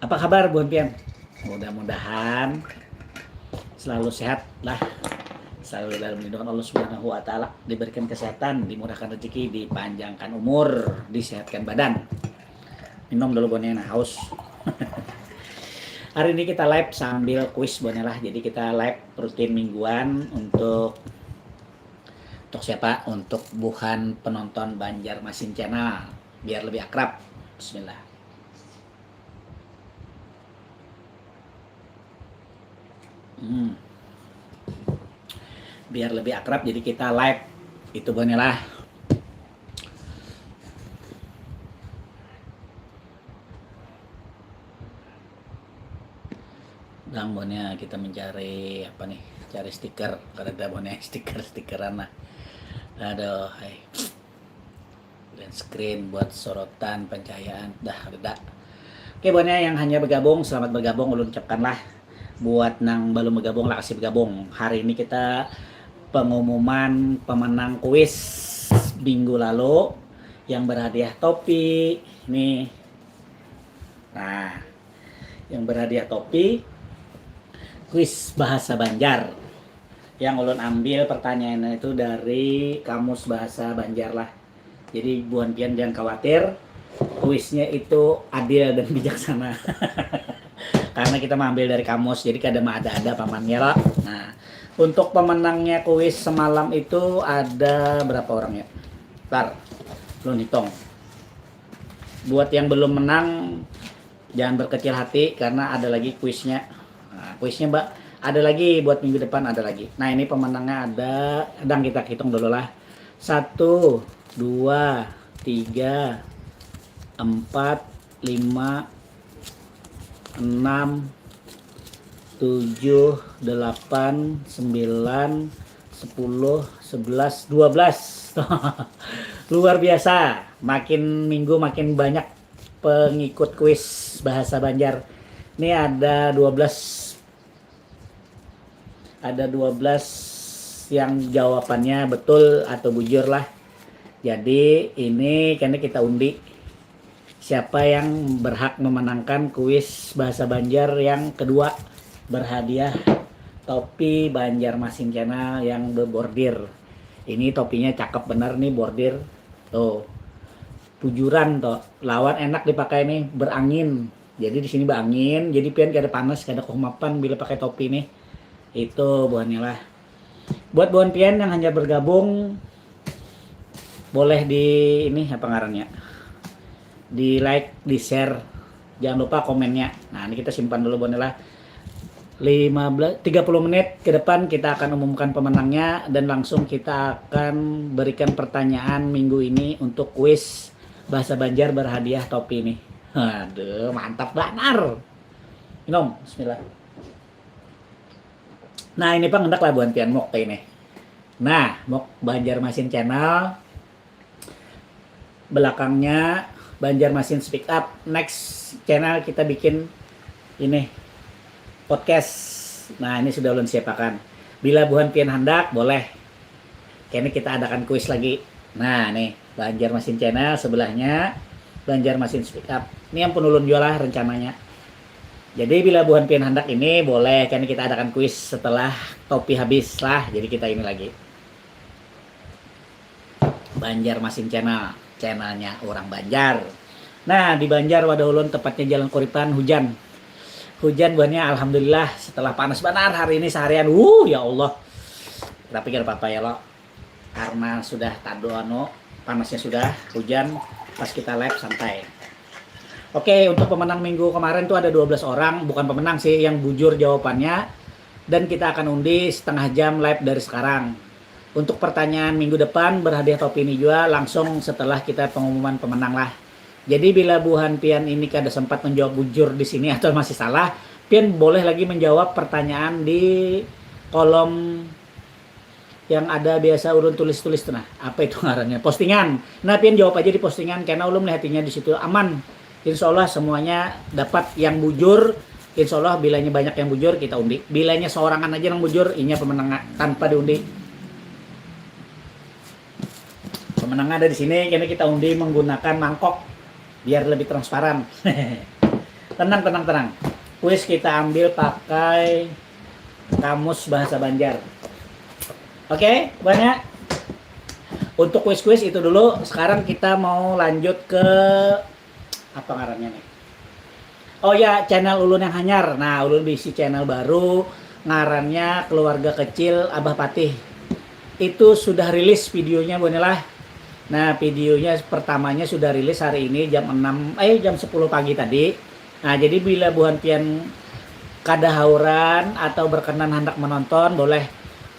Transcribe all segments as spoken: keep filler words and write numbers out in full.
Apa kabar buhan pian? Mudah-mudahan selalu sehat lah, selalu dalam lindungan Allah Subhanahu wa Ta'ala, diberikan kesehatan, dimurahkan rezeki, dipanjangkan umur, disehatkan badan. Minum dulu buhannya, nah, haus. Hari ini kita live sambil kuis buhannya lah. Jadi kita live rutin mingguan untuk untuk siapa? Untuk buhan penonton Banjarmasin Channel, biar lebih akrab. Bismillah. Hmm. Biar lebih akrab, jadi kita live itu buhannya lah. Dang buhannya kita mencari apa nih? Cari stiker, kada ada buhannya stiker-stikeran lah. Aduh, hai. Green screen buat sorotan, pencahayaan, dah ada. Oke, buhannya yang hanya bergabung, selamat bergabung, ulun ucapkan lah. Buat nang belum bergabung, lah kasih bergabung. Hari ini kita pengumuman pemenang kuis minggu lalu yang berhadiah topi nih. Nah, yang berhadiah topi kuis bahasa Banjar. Yang ulun ambil pertanyaannya itu dari Kamus Bahasa Banjar lah. Jadi buhan pian jangan khawatir, kuisnya itu adil dan bijaksana. Karena kita mengambil dari kamus, jadi kada ada-ada pamannya lah. Nah, untuk pemenangnya kuis semalam itu ada berapa orang ya? Ntar, belum hitung. Buat yang belum menang, jangan berkecil hati karena ada lagi kuisnya. Nah, kuisnya, Mbak, ada lagi buat minggu depan, ada lagi. Nah, ini pemenangnya ada, sedang kita hitung dulu lah. Satu, dua, tiga, empat, lima, enam, tujuh, delapan, sembilan, sepuluh, sebelas, dua belas. Luar biasa. Makin minggu makin banyak pengikut kuis bahasa Banjar. Ini ada dua belas, ada dua belas yang jawabannya betul atau bujur lah. Jadi ini kena kita undi siapa yang berhak memenangkan kuis bahasa Banjar yang kedua, berhadiah topi Banjarmasin Channel yang berbordir. Ini topinya cakep bener nih, bordir. Tuh. Bujuran tuh. Lawan enak dipakai nih, berangin. Jadi di sini berangin, jadi pian kada panas, kada kehumapan bila pakai topi nih. Itu buhannya lah. Buat buhan pian yang hanya bergabung, boleh di ini apa ngarannya? Di like, di share. Jangan lupa komennya. Nah, ini kita simpan dulu buhannya lah. Lima belas, tiga puluh menit ke depan kita akan umumkan pemenangnya dan langsung kita akan berikan pertanyaan minggu ini untuk kuis bahasa Banjar berhadiah topi nih. Aduh, mantap banar. Minum, bismillah. Nah, ini pang hendak lah buhan pian mok ini. Nah, mok Banjarmasin Channel. Belakangnya Banjarmasin Speak Up. Next channel kita bikin ini podcast. Nah, ini sudah ulun siapakan. Bila buhan pian handak, boleh. Kini kita adakan kuis lagi. Nah, nih, Banjarmasin Channel, sebelahnya Banjarmasin Speak Up. Ini yang penulun jual lah rencananya. Jadi bila buhan pian handak ini, boleh kini kita adakan kuis setelah topi habis lah. Jadi kita ini lagi. Banjarmasin Channel, channelnya orang Banjar. Nah, di Banjar wadah ulun, tepatnya Jalan Kuripan, hujan. Hujan buhannya, alhamdulillah, setelah panas banar hari ini seharian. Wuh, ya Allah. Tapi kada apa-apa ya lo. Karena sudah tado anu, panasnya sudah, hujan, pas kita live santai. Oke, untuk pemenang minggu kemarin tuh ada dua belas orang, bukan pemenang sih, yang bujur jawabannya. Dan kita akan undi setengah jam live dari sekarang. Untuk pertanyaan minggu depan berhadiah topi ini juga langsung setelah kita pengumuman pemenang lah. Jadi bila buhan pian ini kada sempat menjawab bujur di sini atau masih salah, pian boleh lagi menjawab pertanyaan di kolom yang ada biasa ulun tulis-tulis tuh nah. Apa itu ngarannya? Postingan. Nah, pian jawab aja di postingan karena ulun melihatnya di situ aman. Insya Allah semuanya dapat yang bujur. Insya Allah bilanya banyak yang bujur kita undi. Bilanya seorangan aja yang bujur, inya pemenang tanpa diundi. Pemenang ada di sini, karena kita undi menggunakan mangkok biar lebih transparan. Tenang, tenang, tenang. Kuis kita ambil pakai kamus bahasa Banjar. Oke, banyak. Untuk kuis-kuis itu dulu. Sekarang kita mau lanjut ke apa ngarannya nih? Oh ya, channel ulun yang hanyar. Nah, ulun bisi channel baru, ngarannya Keluarga Kecil Abah Patih. Itu sudah rilis videonya, Bun, lah. Nah, videonya pertamanya sudah rilis hari ini jam enam, eh, jam sepuluh pagi tadi. Nah, jadi bila buhan pian kada hauran atau berkenan hendak menonton, boleh.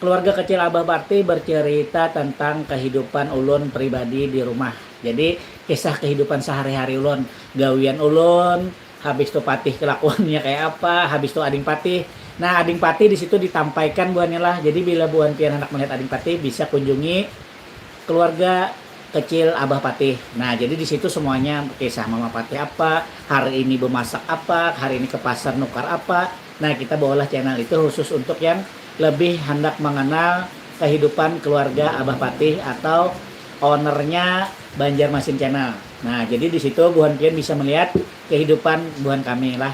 Keluarga Kecil Abah Patih bercerita tentang kehidupan ulun pribadi di rumah. Jadi, kisah kehidupan sehari-hari ulun, gawian ulun, habis tu Patih kelakuannya kayak apa, habis tu Ading Patih. Nah, Ading Patih di situ ditampaikan buhannya lah. Jadi, bila buhan pian hendak melihat Ading Patih, bisa kunjungi Keluarga Kecil Abah Patih. Nah, jadi di situ semuanya kisah Mama Patih apa, hari ini bemasak apa, hari ini ke pasar nukar apa. Nah, kita bawalah channel itu khusus untuk yang lebih hendak mengenal kehidupan keluarga Abah Patih atau ownernya Banjarmasin Channel. Nah, jadi di situ buhan pian bisa melihat kehidupan buhan kami lah.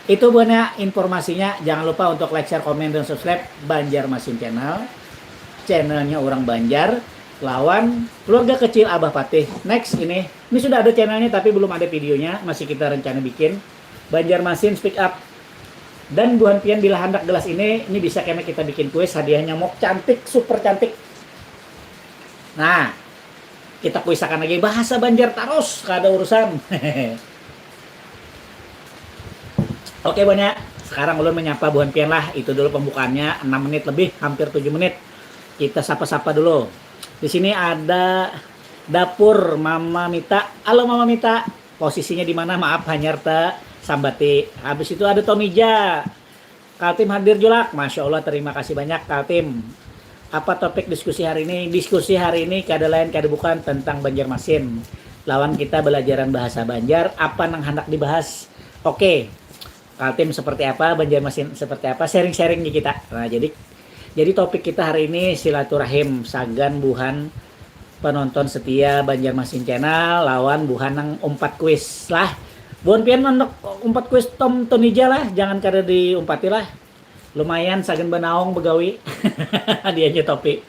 Itu buhannya informasinya. Jangan lupa untuk like, share, komen, dan subscribe Banjarmasin Channel. Channelnya orang Banjar lawan Keluarga Kecil Abah Patih. Next ini, ini sudah ada channelnya tapi belum ada videonya, masih kita rencana bikin. Banjarmasin Speak Up. Dan buhan pian bila hendak gelas ini, ini bisa kena kita bikin kuis, hadiahnya mau cantik, super cantik. Nah, kita kuisakan lagi bahasa Banjar terus, kada urusan. Oke, banyak. Sekarang ulun menyapa buhan pian lah. Itu dulu pembukaannya, enam menit lebih, hampir tujuh menit. Kita sapa-sapa dulu. Di sini ada dapur Mama Mita. Halo Mama Mita. Posisinya di mana? Maaf, hanyar ta sambati. Habis itu ada Tonija. Kaltim hadir julak. Masya Allah, terima kasih banyak Kaltim. Apa topik diskusi hari ini? Diskusi hari ini kada lain kada bukan tentang Banjarmasin. Lawan kita belajaran bahasa Banjar, apa nang hendak dibahas? Oke. Kaltim seperti apa, Banjarmasin seperti apa, sharing-sharing di kita. Nah, jadi jadi topik kita hari ini silaturahim sagan buhan penonton setia Banjarmasin Channel lawan buhan nang umpat kuis lah. Buhan pian nang umpat kuis Tom Tonija lah, jangan kada diumpati lah. Lumayan sagan banaung begawi. Dianya topi.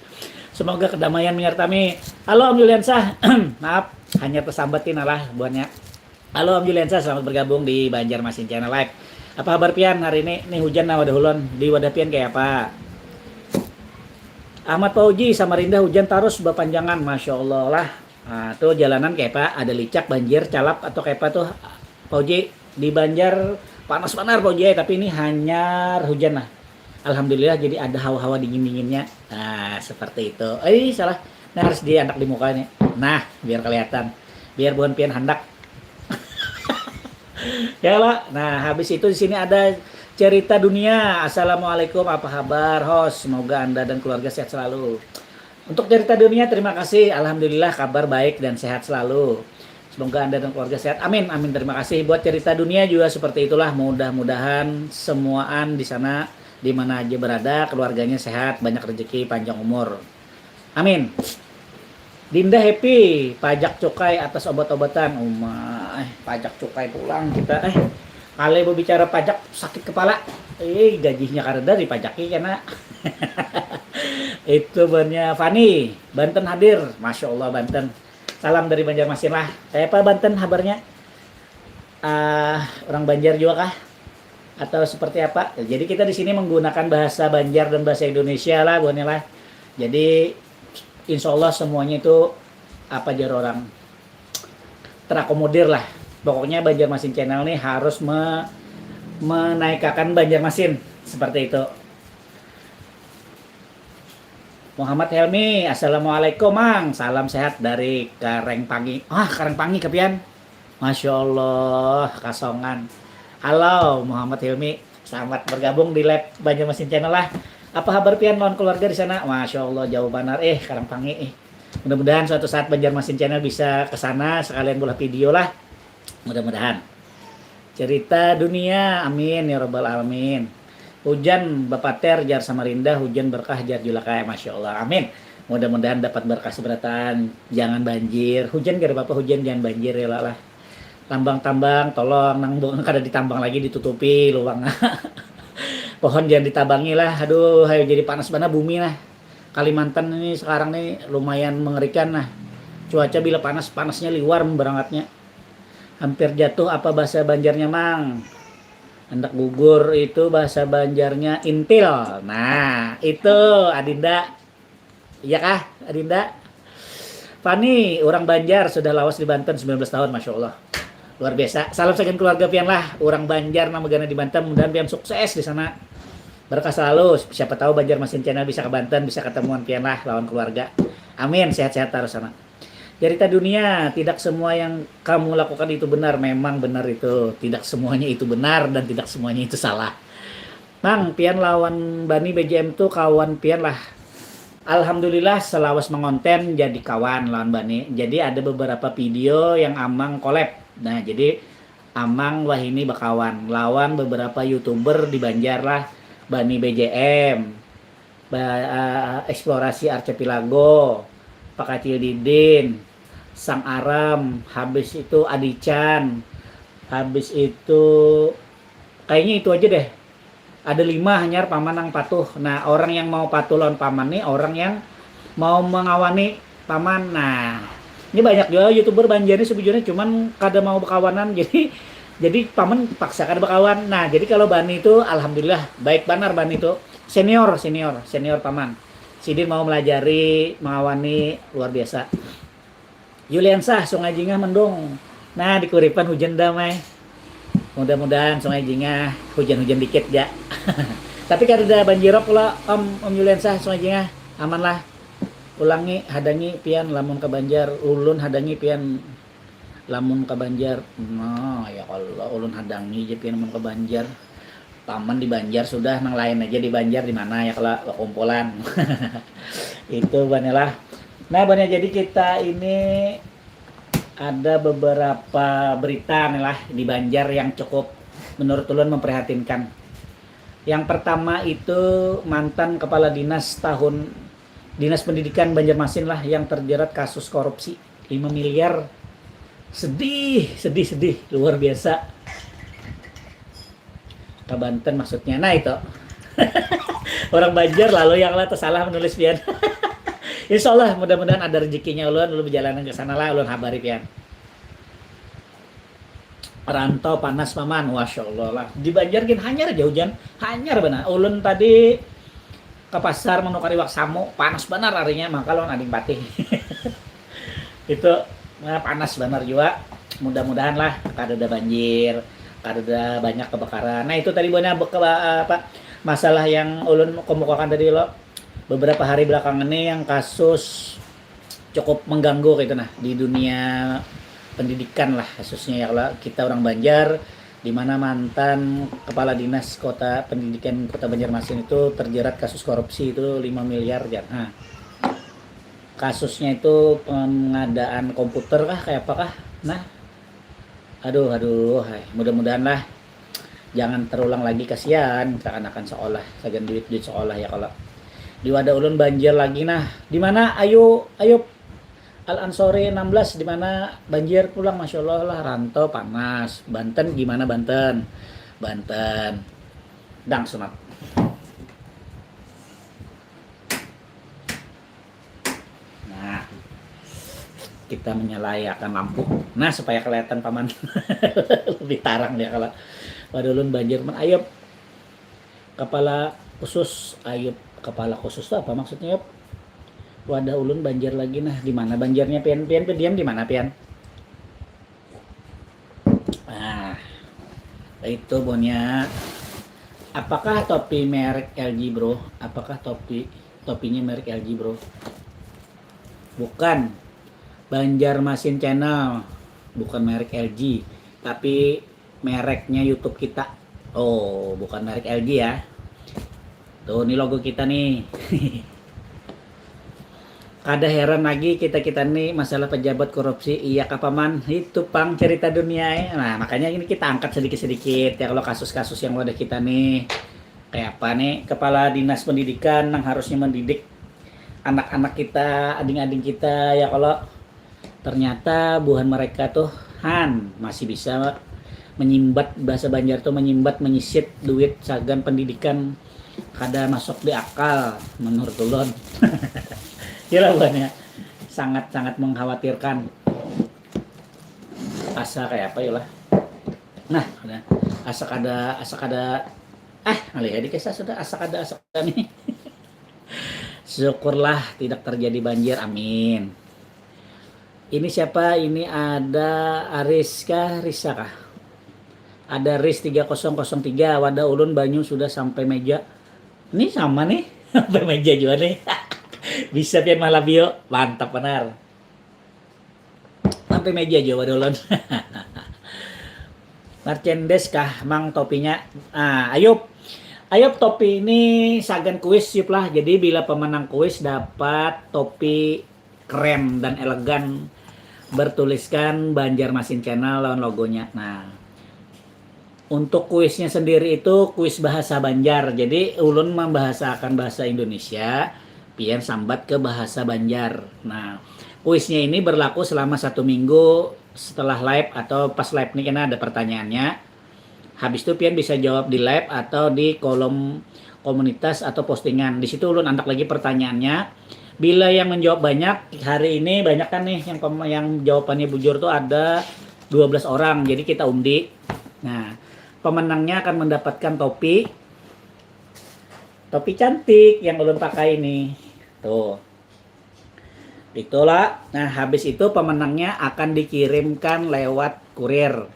Semoga kedamaian menyertami. Halo Om Juliansa. Maaf, hanya tersambat ini lah buhannya. Halo Om Juliansa, selamat bergabung di Banjarmasin Channel Live. Apa kabar pian hari ini? Nih hujan nah wadah ulun. Di wadah pian kayak apa? Ahmad Fauji, Samarinda hujan terus berpanjangan, masya Allah lah. Nah, tuh jalanan kayak apa? Ada licak, banjir, calap atau kayak apa tuh? Fauji, di Banjar panas banar Fauji, tapi ini hanyar hujan lah. Alhamdulillah jadi ada hawa-hawa dingin-dinginnya. Nah, seperti itu. Eh, salah. Nah, harus diandak di muka nih. Nah, biar kelihatan. Biar buhan pian handak. Ya lah. Nah, habis itu di sini ada cerita dunia. Assalamualaikum, apa kabar, host? Semoga Anda dan keluarga sehat selalu. Untuk cerita dunia, terima kasih. Alhamdulillah, kabar baik dan sehat selalu. Semoga Anda dan keluarga sehat. Amin, amin. Terima kasih. Buat cerita dunia juga seperti itulah. Mudah-mudahan semuaan di sana, di mana aja berada, keluarganya sehat, banyak rezeki, panjang umur. Amin. Dinda happy, pajak cukai atas obat-obatan. Umai, pajak cukai pulang kita. Eh, kalau berbicara pajak, sakit kepala. Eh, gajinya kareda dipajaki kena. Itu bannya Fani, Banten hadir. Masya Allah, Banten. Salam dari Banjarmasin lah. Kayak apa Banten kabarnya? Ah, orang Banjar juga kah? Atau seperti apa? Jadi kita di sini menggunakan bahasa Banjar dan bahasa Indonesia lah, buhannya lah. Jadi insya Allah semuanya itu apa jar orang terakomodir lah. Pokoknya Banjarmasin Channel nih harus me- menaikakan Banjarmasin seperti itu. Muhammad Helmi, assalamualaikum Mang, salam sehat dari Karengpangi. Ah, Karengpangi kepian? Masya Allah, kasongan. Halo Muhammad Helmi, selamat bergabung di live Banjarmasin Channel lah. Apa kabar pian lawan keluarga di sana? Masya Allah, jauh banar eh, Karangpangi eh. Mudah-mudahan suatu saat Banjarmasin Channel bisa ke sana sekalian bulah video lah. Mudah-mudahan. Cerita dunia, amin ya robbal alamin. Hujan bapater jar Samarinda, hujan berkah jar Julakaya, masya Allah, amin. Mudah-mudahan dapat berkah seberataan, jangan banjir. Hujan kada apa-apa, hujan jangan banjir ya lah. Tambang-tambang tolong, nang kada ditambang lagi ditutupi lubang. Pohon jangan ditabangi lah. Aduh, ayo jadi panas bana bumi lah. Kalimantan ini sekarang nih lumayan mengerikan lah. Cuaca bila panas, panasnya liwar berangatnya. Hampir jatuh apa bahasa Banjarnya, Mang? Hendak gugur itu bahasa Banjarnya intil. Nah, itu Adinda. Iya kah, Adinda? Fani, orang Banjar sudah lawas di Banten sembilan belas tahun, Masya Allah. Luar biasa. Salam sagan keluarga pian lah. Orang Banjar nama gana di Banten, mudahan pian sukses di sana. Berkah selalu. Siapa tahu Banjarmasin Channel bisa ke Banten, bisa ketemuan pian lah lawan keluarga. Amin, sehat-sehat terus sana. Cerita dunia, tidak semua yang kamu lakukan itu benar. Memang benar itu. Tidak semuanya itu benar dan tidak semuanya itu salah. Mang, pian lawan Bani B J M tu kawan pian lah. Alhamdulillah, selawas mengonten jadi kawan lawan Bani. Jadi ada beberapa video yang Amang collab. Nah, jadi Amang wahini bakawan lawan beberapa YouTuber di Banjar lah. Bani B J M, ba, eh, eksplorasi Archipelago, Pak Kacil Didin, Sang Aram, habis itu Adichan, habis itu kayaknya itu aja deh. Ada lima hanyar paman nang patuh. Nah, orang yang mau patuh lawan paman nih orang yang mau mengawani paman. Nah, ini banyak juga YouTuber Banjar nih sebujurnya, cuman kada mau bakawanan. Jadi jadi paman paksa kada bakawan. Nah, jadi kalau Bani itu alhamdulillah baik banar Bani itu. Senior, senior, senior paman. Sidin mau melajari, mengawani, luar biasa. Yuliansah, Sungai Jingah mendung. Nah, di Kuripan hujan damai. Mudah-mudahan Sungai Jingah hujan-hujan dikit ja. Tapi kada ada banjirop pula, Om, Om Yuliansah, Sungai Jingah. Aman lah. Ulangi, hadangi pian lamun ke Banjar, ulun hadangi pian lamun ke Banjar. Nah, ya Allah, ulun hadangi je pian lamun ke Banjar. Paman di Banjar sudah, nang lain aja di Banjar di mana ya kalau kumpulan. Itu Bani lah. Nah, Bani, jadi kita ini ada beberapa berita nih lah di Banjar yang cukup menurut ulun memprihatinkan. Yang pertama itu mantan kepala dinas tahun Dinas Pendidikan Banjarmasin lah yang terjerat kasus korupsi lima miliar. Sedih, sedih, sedih, luar biasa. Ke Banten maksudnya. Nah, itu. Orang Banjar lalu yang lah tersalah menulis pian. Insya Allah mudah-mudahan ada rezekinya ulun, ulun berjalanan ke sana lah, ulun habari pian. Rantau panas paman, Masya Allah lah. Di Banjar gin hanyar aja hujan, hanyar benar. Ulun tadi ke pasar menukar iwak samu, panas benar harinya, maka lawan ading patih. Itu, nah, panas benar juga. Mudah-mudahan lah kada ada banjir, kada ada banyak kebakaran. Nah, itu tadi buahnya apa, masalah yang ulun kemukakan tadi lo. Beberapa hari belakangan ini yang kasus cukup mengganggu gitu nah di dunia pendidikan lah, khususnya ya kalau kita orang Banjar, di mana mantan kepala dinas kota pendidikan kota Banjarmasin itu terjerat kasus korupsi itu lima miliar jar. Nah, kasusnya itu pengadaan komputer kah, kayak apakah? Nah, aduh, aduh, hai, mudah-mudahan lah jangan terulang lagi, kasihan kakanakan sekolah, sagan duit-duit sekolah ya kalau. Di wadah ulun banjir lagi nah. Di mana? Ayo, ayo. Al Ansori enam belas, di mana banjir pulang? Masya Allah lah, rantau panas. Banten gimana Banten? Banten. Dang sunat. Nah, kita menyalayakan lampu. Nah, supaya kelihatan paman lebih tarang dia kalau pada ulun banjir man ayub kepala khusus ayub kepala khusus itu apa maksudnya yub? Wadah ulun banjir lagi nah, di mana banjirnya pian pian pian diam di mana pian? Nah, itu punya. Apakah topi merek L G bro? Apakah topi topinya merek L G bro? Bukan. Banjarmasin Channel. Bukan merek L G, tapi mereknya YouTube kita. Oh, bukan merek L G ya. Tuh, ini logo kita nih. Kada heran lagi kita kita nih masalah pejabat korupsi, iya kah paman? Itu pang cerita dunia ya. Nah, makanya ini kita angkat sedikit-sedikit ya kalau kasus-kasus yang wadah kita nih. Kayak apa nih kepala dinas pendidikan yang harusnya mendidik anak-anak kita, ading-ading kita ya kalau ternyata buhan mereka tuh Nah, masih bisa menyimbat, bahasa Banjar tuh menyimbat, menyisit duit sagan pendidikan kada masuk di akal menurut ulun. Iyalah buhannya, sangat-sangat mengkhawatirkan. Asa kayak apa ya lah. Nah, asa kada, asa kada, ah, ngalih di kisah sudah, asa kada, asa kada nih. Syukurlah tidak terjadi banjir, amin. Ini siapa? Ini ada Ariska, Risa kah? Ada Ris tiga kosong kosong tiga, wadah ulun banyu sudah sampai meja. Ini sama nih, sampai meja juga nih. Bisa pian malah bio, mantap benar. Sampai meja juga wadah ulun. Merchandise kah, Mang, topinya? Ah, Ayub. Ayub, topi ini sagan kuis, Yup lah. Jadi bila pemenang kuis dapat topi keren dan elegan bertuliskan Banjarmasin Channel lawan logonya. Nah, untuk kuisnya sendiri itu kuis bahasa Banjar. Jadi ulun membahasakan bahasa Indonesia, pian sambat ke bahasa Banjar. Nah, kuisnya ini berlaku selama satu minggu setelah live atau pas live nih, karena ada pertanyaannya. Habis itu pian bisa jawab di live atau di kolom komunitas atau postingan. Di situ ulun andak lagi pertanyaannya. Bila yang menjawab banyak, hari ini banyak kan nih yang pem- yang jawabannya bujur tuh ada dua belas orang. Jadi kita undi. Nah, pemenangnya akan mendapatkan topi. Topi cantik yang ulun pakai nih. Tuh. Itulah. Nah, habis itu pemenangnya akan dikirimkan lewat kurir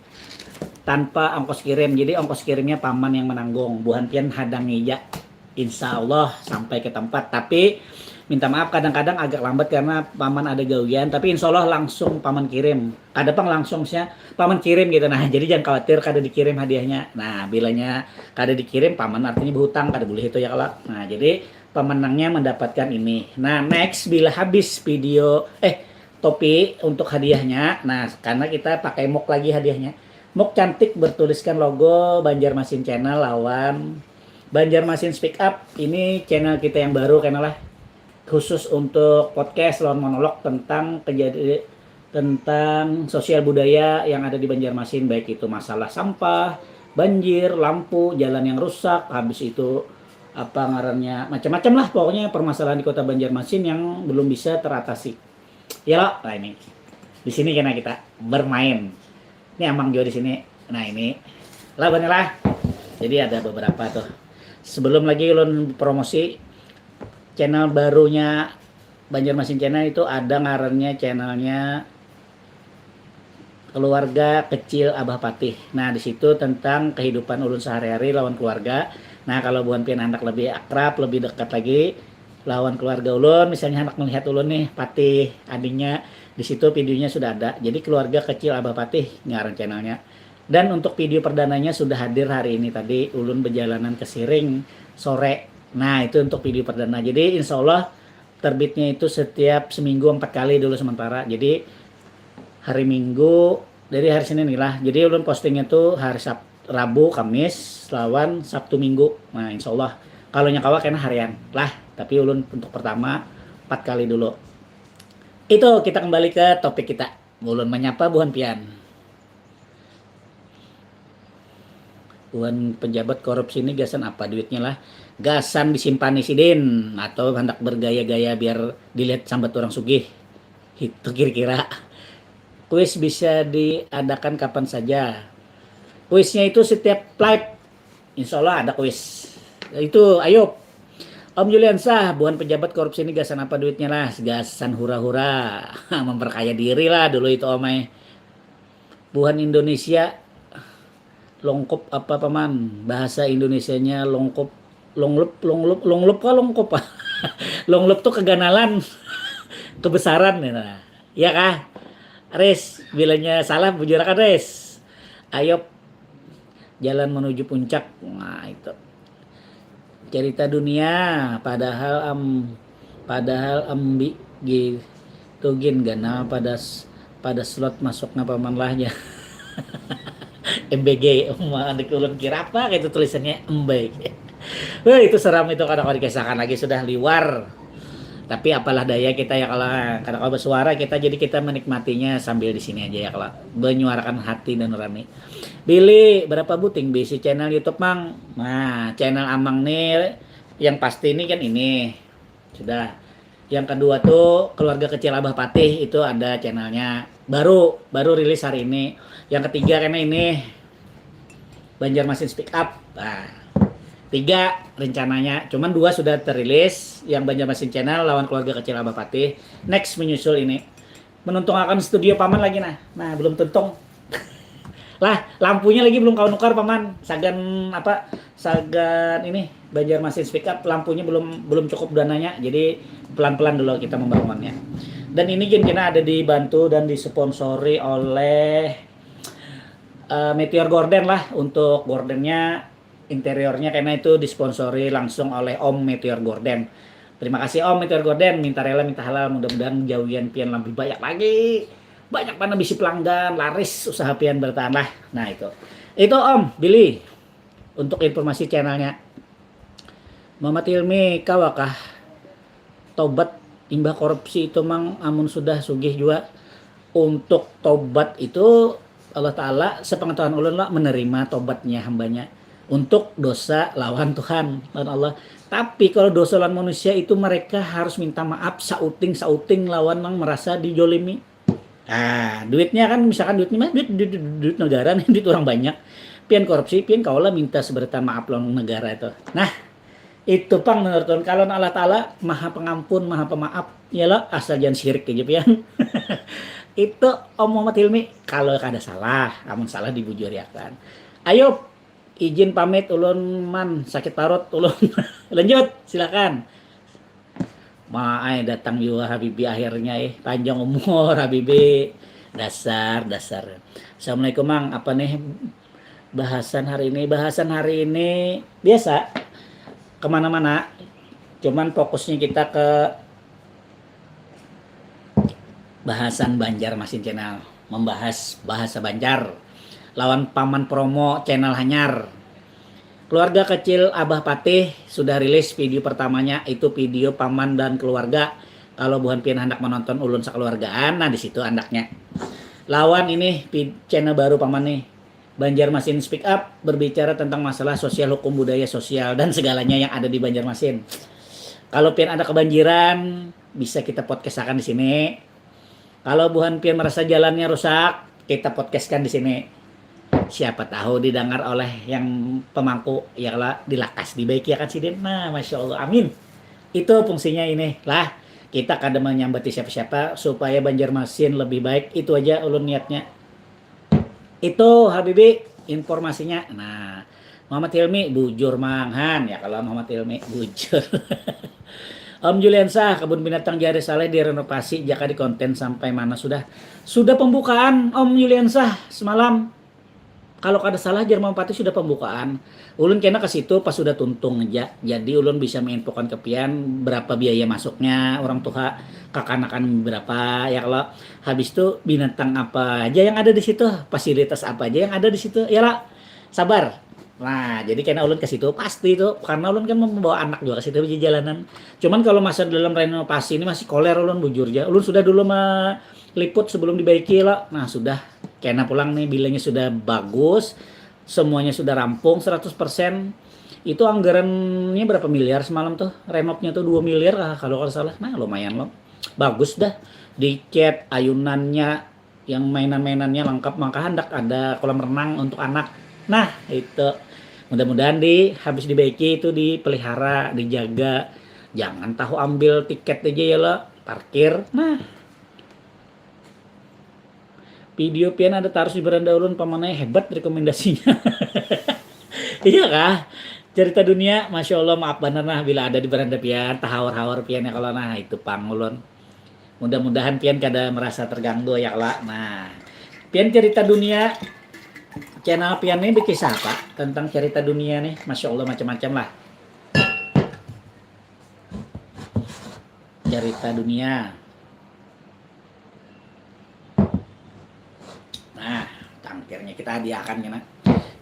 tanpa ongkos kirim. Jadi ongkos kirimnya paman yang menanggung. Buhan pian hadangi ja. Insya Allah sampai ke tempat. Tapi minta maaf, kadang-kadang agak lambat karena paman ada gawian. Tapi insya Allah langsung paman kirim. Kada pang langsung sih, paman kirim gitu. Nah, jadi jangan khawatir kada dikirim hadiahnya. Nah, bilanya kada dikirim, paman artinya berhutang, kada boleh itu ya kalau. Nah, jadi pemenangnya mendapatkan ini. Nah, next bila habis video, eh, topi untuk hadiahnya. Nah, karena kita pakai mug lagi hadiahnya. Mug cantik bertuliskan logo Banjarmasin Channel lawan Banjarmasin Speak Up. Ini channel kita yang baru, karena lah khusus untuk podcast lawan monolog tentang kejadian, tentang sosial budaya yang ada di Banjarmasin, baik itu masalah sampah, banjir, lampu, jalan yang rusak, habis itu apa ngarannya, macam-macam lah pokoknya permasalahan di kota Banjarmasin yang belum bisa teratasi. Ya lo, nah ini di sini kena kita bermain. Ini amang juga di sini. Nah ini lah, bener lah. Jadi ada beberapa tuh. Sebelum lagi ulun promosi, channel barunya Banjarmasin Channel itu ada ngarannya, channelnya Keluarga Kecil Abah Patih. Nah, di situ tentang kehidupan ulun sehari-hari lawan keluarga. Nah, kalau buhan pian anak lebih akrab, lebih dekat lagi lawan keluarga ulun, misalnya anak melihat ulun nih, Patih, adingnya, di situ videonya sudah ada. Jadi Keluarga Kecil Abah Patih ngaran channelnya. Dan untuk video perdananya sudah hadir hari ini tadi, ulun berjalanan ke Siring sore. Nah, itu untuk video perdana. Jadi insya Allah terbitnya itu setiap seminggu empat kali dulu sementara. Jadi hari Minggu, dari hari Senin nih lah. Jadi ulun postingnya tuh hari Sab Rabu, Kamis, lawan Sabtu, Minggu. Nah, insya Allah kalau nya kawa kena harian lah. Tapi ulun untuk pertama empat kali dulu. Itu kita kembali ke topik kita. Ulun menyapa buhan pian. Buhan pejabat korupsi ini gasan apa duitnya lah? Gasan disimpani sidin atau hendak bergaya-gaya biar dilihat sambat orang sugih? Itu kira-kira. Kuis bisa diadakan kapan saja. Kuisnya itu setiap live. Insya Allah ada kuis. Itu, ayo. Om Juliansah, buhan pejabat korupsi ini gasan apa duitnya lah? Gasan hura-hura. Memperkaya diri lah dulu itu, Om ai. Buhan Indonesia, longkop apa, Paman? Bahasa Indonesianya longkop, longlop, longlop, longlop kah longkop? Longlop tuh keganalan, kebesaran ya. Nah. Ya kah? Res, bilanya salah bujur akan, Res. Ayo, jalan menuju puncak. Nah, itu. Cerita dunia, padahal am padahal embi gitu gin ganal pada s- pada slot masuknya, Paman lah ya. M B G, Uma, adik ulun kira apa gitu tulisannya, M B G. Wah, itu seram itu, kada kau dikisahkan lagi, sudah liwar. Tapi apalah daya kita ya kalau kada kalau bersuara kita, jadi kita menikmatinya sambil di sini aja ya kalau menyuarakan hati dan nurani. Bili, berapa buting bisi channel YouTube, Mang? Nah, channel Amang nih yang pasti ini kan ini. Sudah. Yang kedua tuh keluarga kecil Abah Patih itu ada channelnya. Baru baru rilis hari ini. Yang ketiga karena ini Banjarmasin Speak Up. Nah, tiga rencananya, cuman dua sudah terilis, yang Banjarmasin Channel lawan keluarga kecil Abah Patih. Next menyusul ini. Menuntungakan studio paman lagi nah. Nah, belum tuntung. Lah, lampunya lagi belum kau nukar paman. Sagan apa? Sagan ini Banjarmasin Speak Up lampunya belum belum cukup dananya. Jadi pelan-pelan dulu kita membangunnya. Dan ini gin kena ada dibantu dan disponsori oleh eh, Meteor Gorden lah untuk gordennya, interiornya karena itu disponsori langsung oleh Om Meteor Gorden. Terima kasih Om Meteor Gorden, minta rela minta halal, mudah-mudahan jawian pian lebih banyak lagi. Banyak mana bisi pelanggan, laris usaha pian bertahan lah. Nah itu. Itu Om Billy untuk informasi channelnya. Muhammad Hilmi, kawakah tobat imbah korupsi itu Mang, amun sudah sugih jua? Untuk tobat itu Allah Ta'ala sepengetahuan ulun lah menerima tobatnya hambanya untuk dosa lawan Tuhan, lawan Allah. Tapi kalau dosa lawan manusia itu mereka harus minta maaf sauting-sauting lawan yang merasa dijolimi. Ah, duitnya kan misalkan duitnya mah duit, duit, duit, duit negara nih, duit orang banyak. Pian korupsi, pian kaulah minta seberita maaf lawan negara itu. Nah, itu pang menurut ulun kalau Allah Ta'ala maha pengampun, maha pemaaf. Ya lo, asal jangan sirik aja pian. Itu Om Muhammad Hilmi kalau kada salah, amun salah dibujuriakan. Ayo izin pamit ulun man sakit parut ulun. Lanjut, silakan. Maai datang juga Habibi akhirnya eh panjang umur Habibi dasar dasar. Assalamualaikum Mang, apa nih bahasan hari ini? Bahasan hari ini biasa kemana-mana, cuman fokusnya kita ke bahasan Banjar Masin Channel, membahas bahasa Banjar lawan paman promo channel hanyar. Keluarga kecil Abah Patih sudah rilis video pertamanya, itu video paman dan keluarga. Kalau buhan pian hendak menonton ulun sekeluargaan, nah di situ andaknya. Lawan ini channel baru paman nih. Banjarmasin Speak Up berbicara tentang masalah sosial, hukum, budaya, sosial dan segalanya yang ada di Banjarmasin. Kalau pian ada kebanjiran, bisa kita podcastakan di sini. Kalau buhan pian merasa jalannya rusak, kita podcastkan di sini. Siapa tahu didengar oleh yang pemangku, ya kalau dilakas dibaiki akan sidin. Nah, masya Allah, amin. Itu fungsinya ini lah. Kita kada menyambati siapa-siapa supaya Banjarmasin lebih baik. Itu aja ulun niatnya. Itu Habibi informasinya. Nah, Muhammad Hilmi bujur manghan ya kalau Muhammad Hilmi bujur. Om Juliansah, kebun binatang Jari Saleh direnovasi jaka di konten sampai mana sudah? Sudah pembukaan Om Juliansah semalam. Kalau kada salah Jerman Pati sudah pembukaan. Ulun kena ke situ pas sudah tuntung aja. Jadi ulun bisa menginfokan ke pian berapa biaya masuknya orang tua, kakanakan berapa ya kalau habis itu binatang apa aja yang ada di situ, fasilitas apa aja yang ada di situ. Ya lah. Sabar. Nah, jadi kena ulun ke situ pasti itu karena ulun kan membawa anak juga ke situ di jalanan. Cuman kalau masa dalam renovasi ini masih koler ulun bujur aja. Ulun sudah dulu meliput sebelum dibaiki lah. Nah, sudah kena pulang nih bilangnya sudah bagus, semuanya sudah rampung seratus persen. Itu anggarannya berapa miliar semalam tuh? Renopnya tuh dua miliar lah kalau kalau salah. Nah, lumayan loh. Bagus dah. Dicat ayunannya yang mainan-mainannya lengkap, maka hendak ada kolam renang untuk anak. Nah, itu mudah-mudahan di habis dibaiki itu dipelihara, dijaga. Jangan tahu ambil tiket aja ya lo, parkir. Nah, video pian ada tarus di beranda ulun pamanai hebat rekomendasinya. Iya kah? Cerita dunia, masya Allah maaf bener nah bila ada di beranda pian, tahawar-hawar pian ya kalau nah itu pang ulun. Mudah-mudahan pian kada merasa terganggu ya kelak. Nah, pian cerita dunia channel pian ini berkisah apa tentang cerita dunia nih, masya Allah macam-macam lah. Cerita dunia. Nah, tangkirnya kita hadiahkan kena.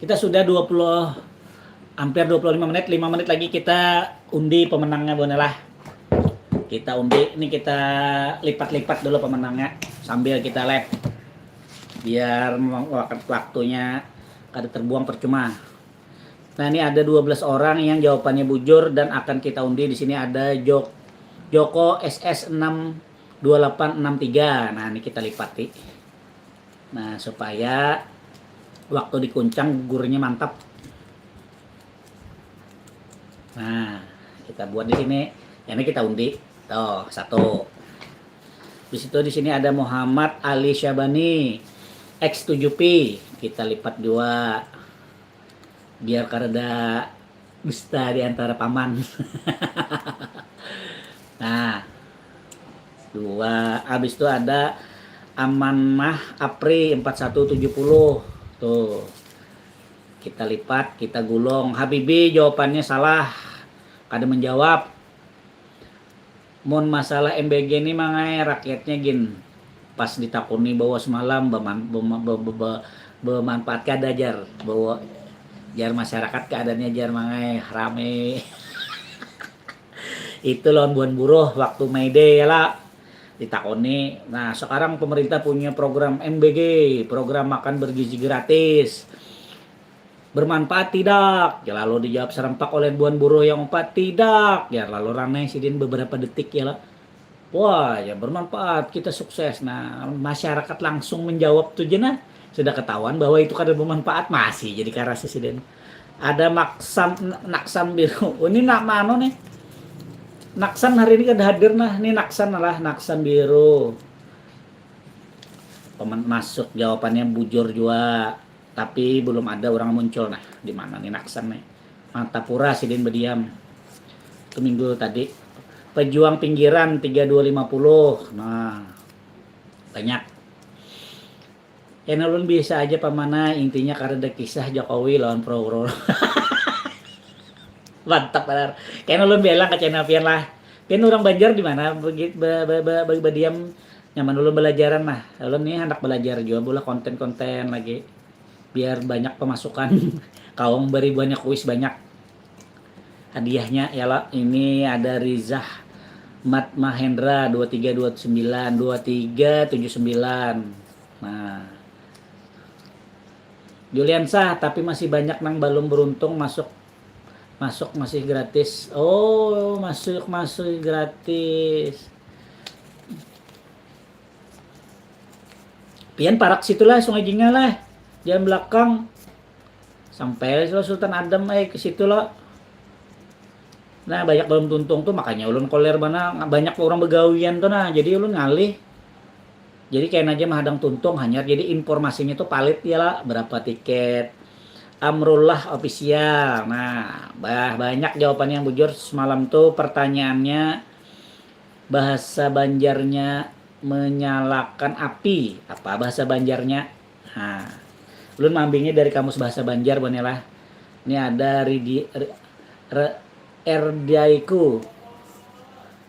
Kita sudah dua puluh hampir dua puluh lima menit, lima menit lagi kita undi pemenangnya Bonelah. Kita undi, ini kita lipat-lipat dulu pemenangnya sambil kita live. Biar waktunya kada terbuang percuma. Nah, ini ada dua belas orang yang jawabannya bujur dan akan kita undi. Di sini ada Jok Joko S S enam dua delapan enam tiga. Nah, ini kita lipati. Nah, supaya waktu dikuncang gugurnya mantap. Nah, kita buat di sini. Ini kita undi. Tuh, satu. Di situ di sini ada Muhammad Ali Syabani X tujuh P. Kita lipat dua. Biar kada dusta di antara paman. Nah, dua. Habis itu ada Amanah Apri empat satu tujuh puluh. Tuh. Kita lipat, kita gulung. Habibi jawabannya salah. Kada menjawab. Mun masalah M B G ni mangai rakyatnya gin pas ditakuni bahwa semalam beman, bema, be, be, be, bemanfaat kada jar bahwa jar masyarakat keadaannya jar mangai rame itu lawan buan buruh waktu May Day ya lah ditakuni. Nah sekarang pemerintah punya program M B G, program makan bergizi gratis. Bermanfaat tidak? Ya lalu dijawab serempak oleh buan buruh yang empat, tidak. Ya lalu ranai sidin beberapa detik ya lah. Wah ya bermanfaat, kita sukses. Nah masyarakat langsung menjawab tuh jenah. Sudah ketahuan bahwa itu kada bermanfaat, masih jadi karasa sidin. Ada maksan, naksan biru. Oh, ini nak mano nih? Naksan hari ini kada hadir nah. Ini naksan lah, naksan biru. Pemen masuk jawabannya bujur juga. Tapi belum ada orang muncul nah. Di mana nih naksan nih? Martapura sidin berdiam. Itu minggu tadi. Pejuang pinggiran tiga dua lima puluh. Nah. Banyak. Channel ulun biasa aja pamana, intinya kareda kisah Jokowi lawan pro pro. Mantap banar. Channel ulun bilang ke channel pian lah. Pian orang Banjar di mana? Bagi- be- be- be- be- Badiam nyaman ulun belajaran lah. Ulun ni hendak belajar juga bulah konten-konten lagi. Biar banyak pemasukan. Kaung beribuannya kuis banyak. Hadiahnya ya lah. Ini ada Rizah Mat Mahendra dua tiga dua sembilan, dua tiga tujuh sembilan. Nah. Julian sah tapi masih banyak nang balum beruntung masuk masuk masih gratis. Oh, masuk masih gratis. Pian parak situ lah Sungai Jingah lah. Jalan belakang. Sampai lah Sultan Adam eh ke situ lah. Nah, banyak balum tuntung tuh makanya ulun koler mana banyak orang begawian tuh nah. Jadi ulun ngalih. Jadi kena aja mahadang tuntung hanyar. Jadi informasinya tuh palit ya lah berapa tiket. Amrullah official. Nah, bah banyak jawaban yang bujur semalam tuh pertanyaannya bahasa Banjarnya menyalakan api. Apa bahasa Banjarnya? Nah, ulun mambingnya dari kamus bahasa Banjar buhannya lah. Ini ada Ridi, R, R, Erdiaiku.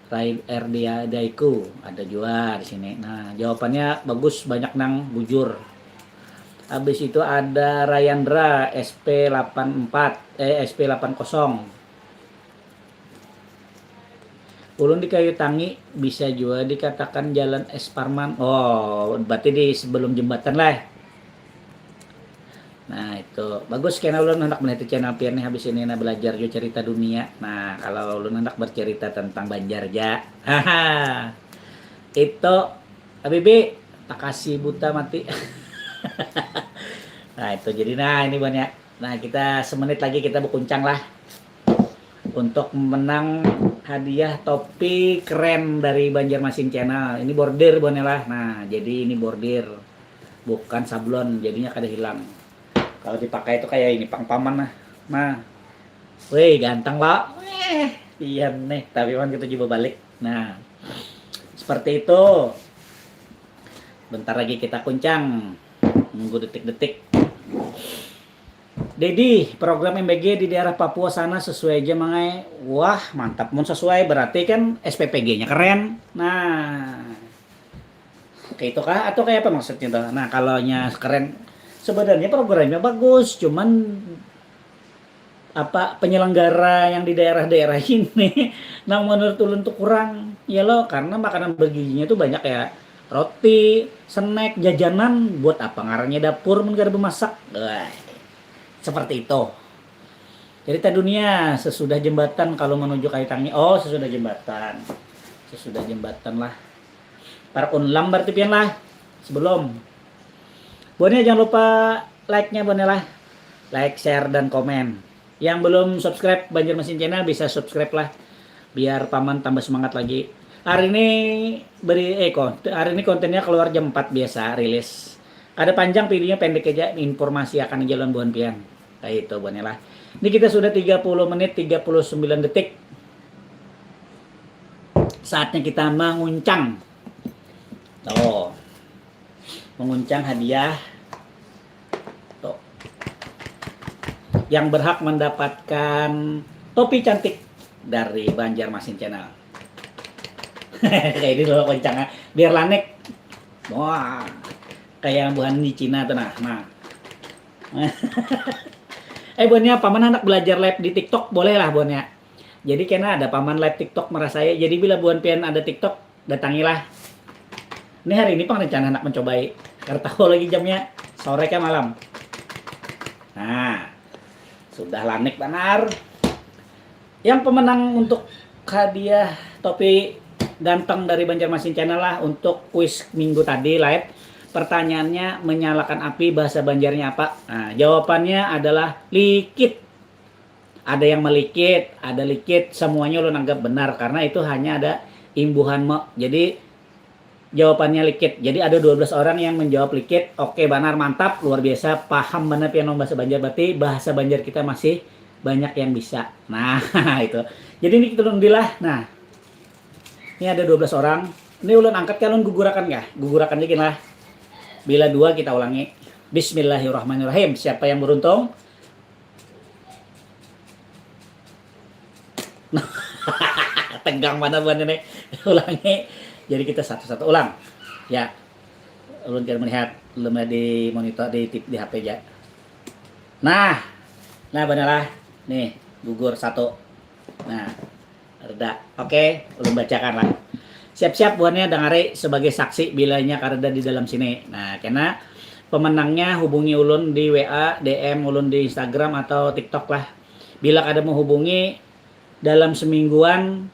Rai Erdiaiku ada juga di sini. Nah, jawabannya bagus banyak nang bujur. Habis itu ada Rayandra S P delapan empat eh S P delapan kosong. Ulun di Kayu Tangi bisa jua dikatakan jalan Es Parman. Oh, berarti di sebelum jembatan lah. Nah, itu bagus kena ulun hendak melihat channel pian nih habis ini nah belajar juga cerita dunia. Nah, kalau ulun hendak bercerita tentang Banjar ja. Haha. Itu Habibi, takasi buta mati. Nah, itu jadi nah ini banyak. Nah, kita semenit lagi kita berkuncang lah. Untuk menang hadiah topi keren dari Banjarmasin Channel. Ini bordir buhannya lah. Nah, jadi ini bordir bukan sablon, jadinya kada hilang. Kalau dipakai itu kayak ini pang paman nah. Nah. Weh, ganteng lo. Eh, iya nih, tapi kan kita coba balik. Nah. Seperti itu. Bentar lagi kita kuncang. Nunggu detik-detik. Dedi, program M B G di daerah Papua sana sesuai aja mangai. Wah, mantap mun sesuai berarti kan S P P G-nya keren. Nah. Kayak itu kah atau kayak apa maksudnya tuh? Nah, kalau nya keren sebenarnya programnya bagus, cuman apa penyelenggara yang di daerah-daerah ini nang menurut ulun tuh kurang ya lo, karena makanan bergizinya tuh banyak ya, roti, snack, jajanan. Buat apa ngarannya dapur mun kada bemasak? Wah, seperti itu. Cerita dunia sesudah jembatan kalau menuju Kaitangi. Oh, sesudah jembatan. Sesudah jembatan lah. Para unlam berarti pian lah. Sebelum. Buatnya jangan lupa like-nya buatnya lah. Like, share, dan komen. Yang belum subscribe Banjarmasin Channel bisa subscribe lah. Biar paman tambah semangat lagi. Hari ini beri eh kon- hari ini kontennya keluar jam empat biasa rilis. Kada panjang videonya, pendek aja, informasi akan jalan buhan pian. Kayak itu buhannya lah. Ini kita sudah tiga puluh menit tiga puluh sembilan detik. Saatnya kita menguncang. Tuh. Menguncang hadiah. Tuh. Yang berhak mendapatkan topi cantik dari Banjarmasin Channel. Kayak ini loh kencangnya. Biar lanek. Wah, kayak buhan di Cina tuh nah. Nah. Eh buhannya paman anak belajar live di TikTok boleh lah buhannya. Jadi kena ada paman live TikTok merasai. Jadi bila buhan pian ada TikTok, datangilah. Ini hari ini pang rencana anak mencobai. Karena tahu lagi jamnya sore ke malam. Nah, sudah lanik banar. Yang pemenang untuk hadiah topi ganteng dari Banjarmasin Channel lah untuk kuis minggu tadi live. Pertanyaannya, menyalakan api bahasa Banjarnya apa? Nah, jawabannya adalah likit. Ada yang melikit, ada likit, semuanya ulun anggap benar karena itu hanya ada imbuhan me. Jadi jawabannya likit. Jadi ada dua belas orang yang menjawab likit. Oke, banar, mantap, luar biasa, paham benar pian bahasa Banjar, berarti bahasa Banjar kita masih banyak yang bisa. Nah, itu. Jadi ini kita undilah. Nah, ini ada dua belas orang. Ini ulun angkat kan, ulun gugurakan kah? Gugurakan lagi lah. Bila dua kita ulangi. Bismillahirrahmanirrahim. Siapa yang beruntung? Tegang mana buhan ini? Ulangi. Jadi kita satu-satu ulang. Ya. Ulun kira melihat, belum di monitor di, di H P aja. Nah, nah benalah. Nih, gugur satu. Nah, reda. Oke, ulun bacakan lah. Siap-siap buhannya dangari sebagai saksi bilanya kareda di dalam sini. Nah, kena pemenangnya hubungi ulun di W A, D M ulun di Instagram atau TikTok lah. Bila kada menghubungi dalam semingguan,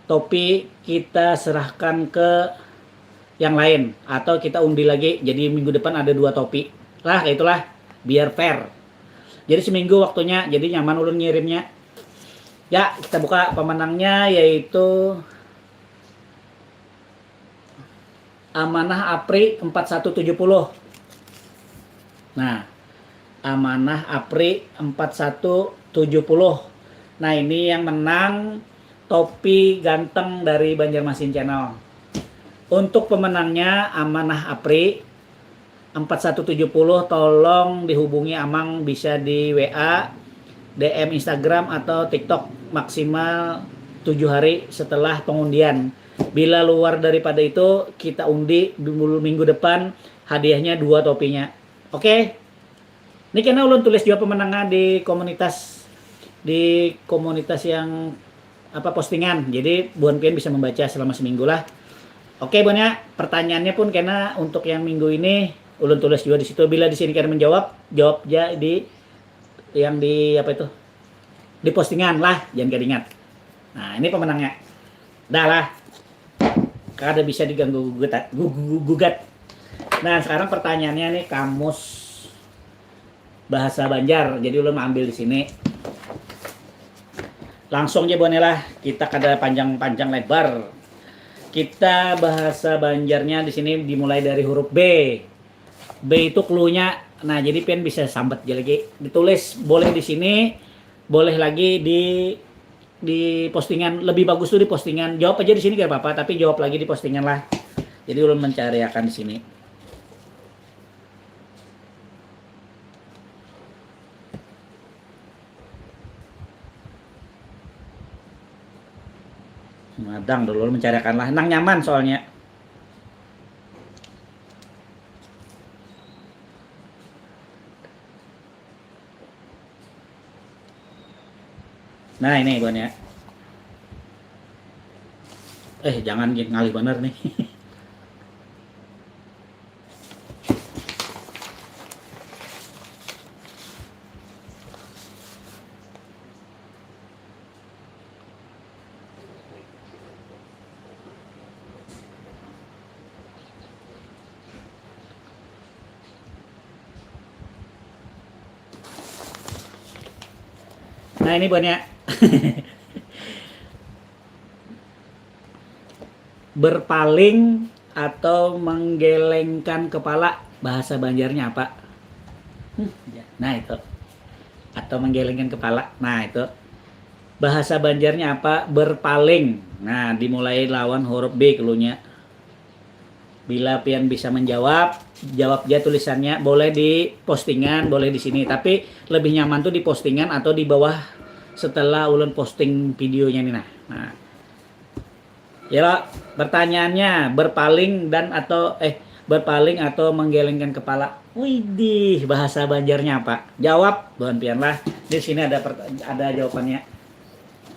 topi kita serahkan ke yang lain atau kita undi lagi. Jadi minggu depan ada dua topi. Lah, kayak itulah. Biar fair. Jadi seminggu waktunya, jadi nyaman ulun ngirimnya. Ya, kita buka pemenangnya yaitu Amanah Apri empat satu tujuh puluh. Nah, Amanah Apri empat satu tujuh puluh. Nah, ini yang menang topi ganteng dari Banjarmasin Channel. Untuk pemenangnya Amanah Apri empat satu tujuh puluh, tolong dihubungi Amang, bisa di W A, D M Instagram atau TikTok, maksimal tujuh hari setelah pengundian. Bila luar daripada itu, kita undi minggu depan, hadiahnya dua topinya. Oke. Ini kena ulun tulis juga pemenangnya di komunitas, di komunitas yang apa, postingan. Jadi buhan pian bisa membaca selama seminggu lah. Oke, buhannya pertanyaannya pun kena untuk yang minggu ini ulun tulis juga di situ. Bila di sini kena menjawab, jawab aja di yang di apa itu? Di postingan lah, jangan kada ingat. Nah, ini pemenangnya. Dah lah. Kada bisa diganggu gugat. Gugat. Nah, sekarang pertanyaannya nih, kamus bahasa Banjar. Jadi ulun ambil di sini. Langsung aja buhannya lah, kita kada panjang-panjang lebar. Kita bahasa Banjarnya di sini dimulai dari huruf B. B itu clue-nya. Nah, jadi pian bisa sambat aja lagi. Ditulis boleh di sini, boleh lagi di di postingan. Lebih bagus tuh di postingan. Jawab aja di sini gak apa-apa, tapi jawab lagi di postingan lah. Jadi ulun mencariakan di sini. Madang dulu mencariakan lah, nang nyaman soalnya. Nah, ini buahnya. Eh, jangan, ngalih banar nih. Nah, ini buahnya. Berpaling atau menggelengkan kepala, bahasa Banjarnya apa? Hmm, ya. Nah, itu. Atau menggelengkan kepala. Nah, itu. Bahasa Banjarnya apa? Berpaling. Nah, dimulai lawan huruf B keluarnya. Bila pian bisa menjawab, jawab aja tulisannya. Boleh di postingan, boleh di sini. Tapi lebih nyaman tuh di postingan atau di bawah setelah ulun posting videonya nih, nah. Nah. Ya, pertanyaannya, berpaling dan atau, eh, berpaling atau menggelengkan kepala. Widih, bahasa Banjarnya apa? Jawab, buhan pian lah. Di sini ada perta-, ada jawabannya.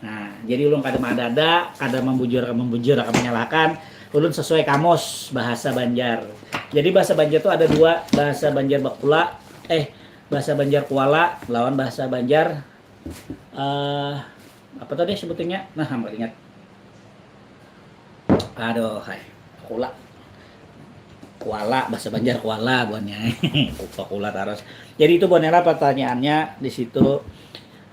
Nah, jadi ulun kada ada-ada, kada membujur, membujur, kada menyalahkan. Ulun sesuai kamus bahasa Banjar. Jadi bahasa Banjar tuh ada dua, bahasa Banjar bakula, eh, bahasa Banjar kuala lawan bahasa Banjar, eh, apa tadi sebutannya? Nah, hamba ingat. Aduh, hai. Kula. Kuala, bahasa Banjar kuala buhannya. Lupa kula terus. Jadi itu buhannya lah pertanyaannya di situ,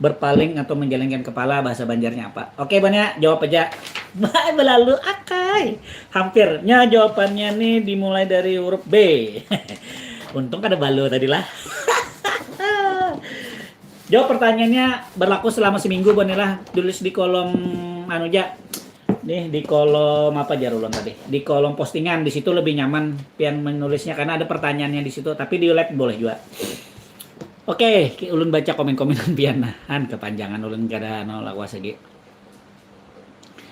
berpaling atau menggelengkan kepala, bahasa Banjarnya apa? Oke, buhannya, jawab aja. Bah, belalu akai. Hampir. Nya jawabannya nih dimulai dari huruf B. Untung kada balu tadi lah. Jawab pertanyaannya berlaku selama seminggu, buhannya lah. Tulis di kolom anu ja. Nih, di kolom apa jar ulun tadi? Di kolom postingan, di situ lebih nyaman pian menulisnya karena ada pertanyaannya di situ, tapi di live boleh juga. Oke, ki-, ulun baca komen-komenan pian nah. Han, kepanjangan ulun kada anu lawas lagi.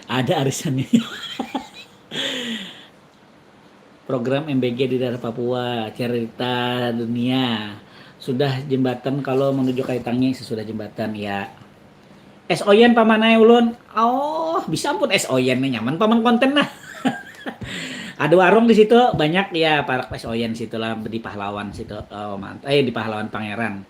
Ada arisannya. Program M B G di daerah Papua, cerita dunia. Sudah jembatan kalau menuju Kaitangi, sesudah jembatan, ya. Es Oyen paman ai ulun. Oh, bisa ampun es Oyen nih, nyaman paman konten nah. Ada warung di situ, banyak ya parak es Oyen situ lah, di Pahlawan situ. Oh, mantap. Eh, di Pahlawan Pangeran.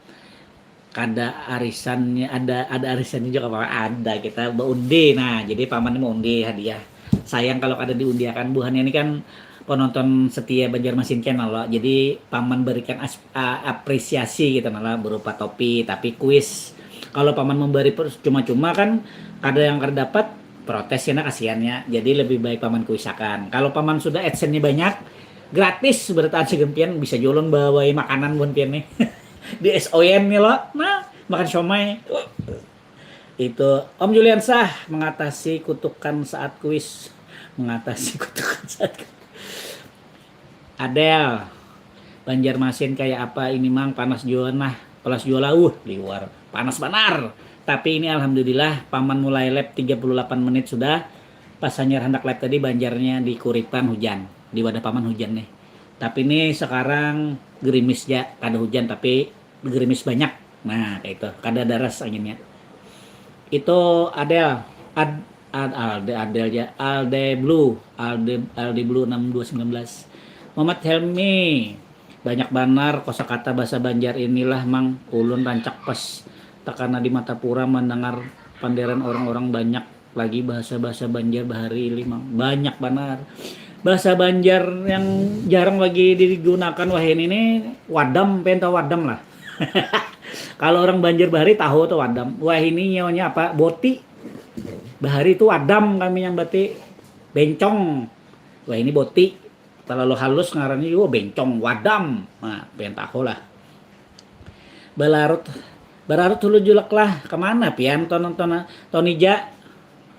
Kada arisannya, ada, ada arisannya juga, paman. Ada, kita baundi. Nah, jadi paman ini maundi hadiah. Sayang kalau kada diundiakan. Buhannya ini kan penonton setia Banjarmasin Channel loh. Jadi paman berikan as-, a-, apresiasi gitu nah lah, berupa topi, tapi kuis. Kalau paman memberi per-, cuma-cuma kan kada yang kada dapat, protes ya nah, kasihannya. Jadi lebih baik paman kuisakan. Kalau paman sudah adsense-nya banyak, gratis bertahan segempian, bisa jualan bawai makanan buhan pian nih. Di S O N nih loh. Nah, makan siomay. Itu Om Juliansah mengatasi kutukan saat kuis. Mengatasi kutukan saat kuis. Adel, Banjarmasin kayak apa ini, Mang? Panas jua nah. Panas jua lah, uh, liwar. Panas banar. Tapi ini alhamdulillah, paman mulai live tiga puluh delapan menit sudah. Pas hanyar handak live tadi, Banjarnya di Kuripan hujan. Di wadah paman hujan nih. Tapi ini sekarang gerimis ja, kada hujan, tapi gerimis banyak. Nah, kayak itu. Kada daras anginnya. Itu Adel, Ad-, Ad-, Alde, Adel ja, Alde Blue, Alde, Alde Blue enam dua sembilan belas. Muhammad Helmi, banyak banar kosakata bahasa Banjar inilah, Mang. Ulun rancak pas takana di Martapura mandangar panderan orang-orang banyak lagi bahasa-bahasa Banjar bahari ini, Mang. Banyak banar. Bahasa Banjar yang jarang lagi digunakan wahini nih, wadam, pian tahu wadam lah. Kalau orang Banjar bahari tahu tuh wadam. Wahini nyawanya apa? Boti. Bahari itu wadam kami nyambati. Bencong. Wahini boti. Terlalu halus ngarannya juga bencong, wadam. Nah, pian tahu lah. Balarut, balarut hulu julak lah. Kemana pian ton, ton, Tonija?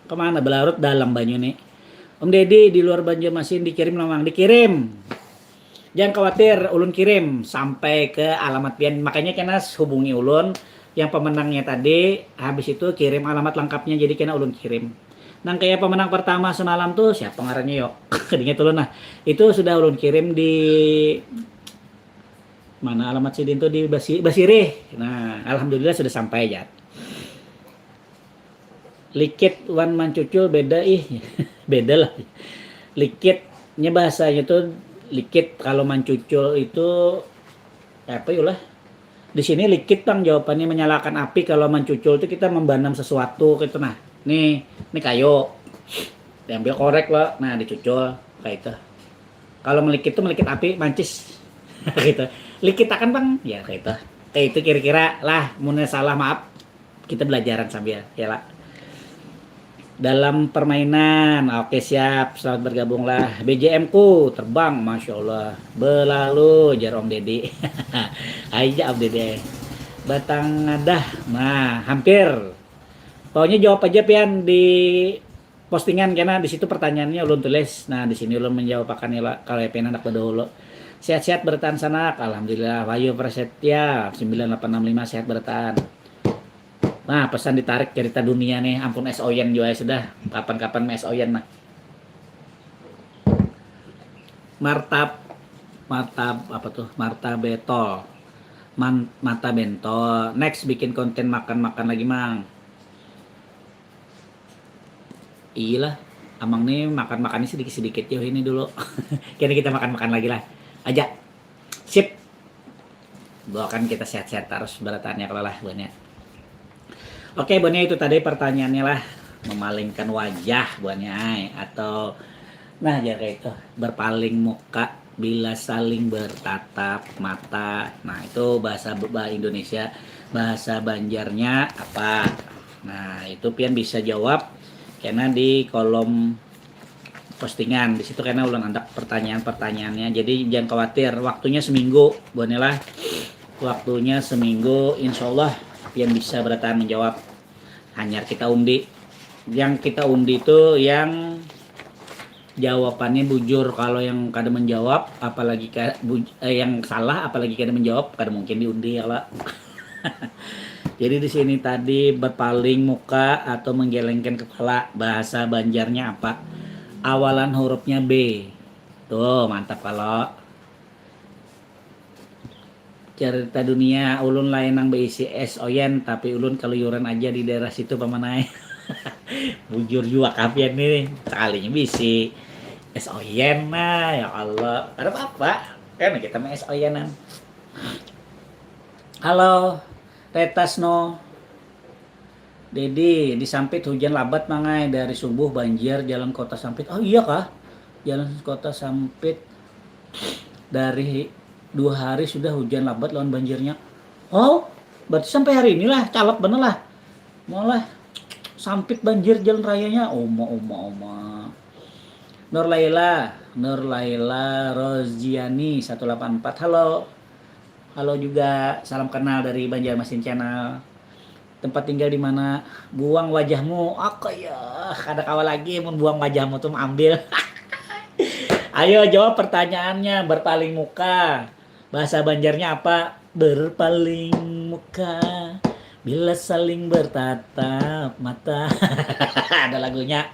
Kemana balarut dalam banyu nih? Om Dedi di luar Banjarmasin dikirim lah, Mang. Dikirim. Jangan khawatir, ulun kirim sampai ke alamat pian. Makanya kena hubungi ulun yang pemenangnya tadi, habis itu kirim alamat lengkapnya, jadi kena ulun kirim. Nang kayak pemenang pertama semalam tuh siapa ngarannya yo? Kadingat ulun nah. Itu sudah ulun kirim di mana alamat sidin tuh, di Basi-, Basirih. Nah, alhamdulillah sudah sampai, Jat. Likit wan mancucul beda ih. Beda lah. Likit, nya bahasanya tuh likit, kalau mancucul itu apa yulah? Di sini likit pang jawabannya, menyalakan api, kalau mancucul itu kita membanam sesuatu gitu. Nah, nih, ini kayu. Diambil korek lah, nah dicucul kayak itu. Kalau melikit tuh melikit api, mancis. Gitu. Likit akan pang, ya kayak itu. Kayak itu kira-kira lah, mun salah maaf. Kita belajaran sambil ya lah. Dalam permainan. Oke, siap, selamat bergabung lah. B J M ku terbang, masya Allah, belalu, jar Om Dedi. Aja Om Dedi. Batang ngadah. Nah, hampir. Pokoknya jawab aja pian di postingan kena, di situ pertanyaannya ulun tulis. Nah, di sini ulun menjawab akan nila kalau pian anak bedahulu. Sehat-sehat bertahan sanak. Alhamdulillah. Wahyu Prasetya sembilan delapan enam lima, sehat bertahan. Nah, pesan ditarik cerita dunia nih, ampun es oyen jua sudah. Kapan-kapan es oyen mah. Martab, martab apa tuh? Marta betol. Man, mata bentol. Next bikin konten makan-makan lagi, Mang. Iyalah, Amang nih makan-makannya sedikit-sedikit jauh ini dulu. Kira kita makan-makan lagi lah. Aja. Sip. Doakan kita sehat-sehat terus, baratannya kalau lah buahnya. Oke, buahnya itu tadi pertanyaannya lah, memalingkan wajah buahnya ai, atau nah, jaga itu, berpaling muka bila saling bertatap mata. Nah, itu bahasa, bahasa Indonesia, bahasa Banjarnya apa? Nah, itu pian bisa jawab karena di kolom postingan di situ karena ulun ada pertanyaan-pertanyaannya, jadi jangan khawatir, waktunya seminggu buahnya lah. Waktunya seminggu, insya Allah pian bisa bertahan menjawab. Hanyar kita undi, yang kita undi itu yang jawabannya bujur. Kalau yang kada menjawab, apalagi ka, buj, eh, yang salah apalagi kada menjawab, kada mungkin diundi ya lah. Jadi di sini tadi berpaling muka atau menggelengkan kepala, bahasa Banjarnya apa? Awalan hurufnya B. Tuh, mantap kalau. Cerita dunia, ulun lain nang beisi es oyen, tapi ulun keluyuran aja di daerah situ pamanai. Bujur juga kapian nih, sekalinya bisi es oyen nah, ya Allah, ada apa-apa kan kita mah es oyenan. Halo, Retasno. Dedi, di Sampit hujan labat mangai, dari subuh banjir jalan kota Sampit. Oh iya kah? Jalan kota Sampit dari dua hari sudah hujan labat lawan banjirnya. Oh, berarti sampai hari inilah calap bener lah. Malah Sampit banjir jalan rayanya. Oma, oma, oma. Nur Laila, Nur Laila Roziani satu delapan empat. Halo. Halo juga, salam kenal dari Banjarmasin Channel. Tempat tinggal di mana? Buang wajahmu. Aku ya, kada kawa lagi mun buang wajahmu tuh ambil. Ayo jawab pertanyaannya, berpaling muka. Bahasa Banjarnya apa? Berpaling muka bila saling bertatap mata. Ada lagunya.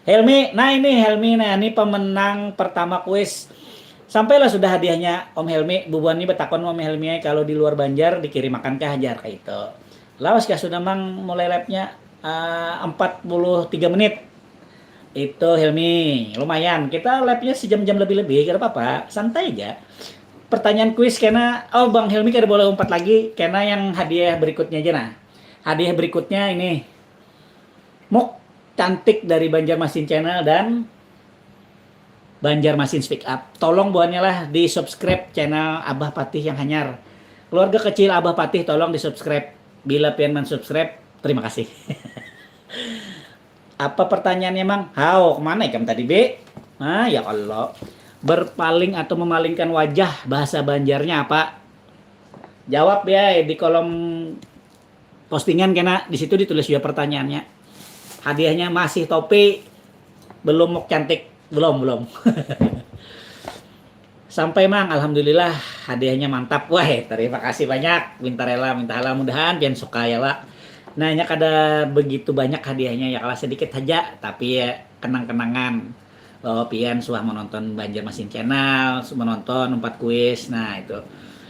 Helmi, nah ini Helmi, nah ini pemenang pertama kuis. Sampailah sudah hadiahnya Om Helmi. Bubuhan ni betakon Om Helmi ai, kalau di luar Banjar dikirim akan kah, jar kaitu. Lawas kah sudah mang mulai live-nya? Ah, empat puluh tiga menit. Itu Helmi, lumayan. Kita live-nya sejam-jam lebih-lebih, kada apa-apa. Santai aja. Pertanyaan kuis kena, oh Bang Helmi kada boleh umpat lagi, kena yang hadiah berikutnya aja nah. Hadiah berikutnya ini. Muk cantik dari Banjarmasin Channel dan Banjarmasin Speak Up. Tolong buhannya lah di subscribe channel Abah Patih yang hanyar. Keluarga kecil Abah Patih tolong di subscribe. Bila pian men subscribe, terima kasih. Apa pertanyaannya mang? Hao, kemana ikam tadi be? Ah ya Allah. Berpaling atau memalingkan wajah bahasa Banjarnya apa? Jawab ya di kolom postingan kena, di situ ditulis juga pertanyaannya. Hadiahnya masih topi, belum muk cantik, belum belum. Sampai mang, alhamdulillah hadiahnya mantap. Wah, terima kasih banyak, minta rela minta halal, mudahan pian suka ya lah. Nah, ini kada begitu banyak hadiahnya ya, kalau sedikit saja tapi ya kenang-kenangan bahwa pian suah menonton Banjarmasin Channel, menonton empat kuis. Nah, itu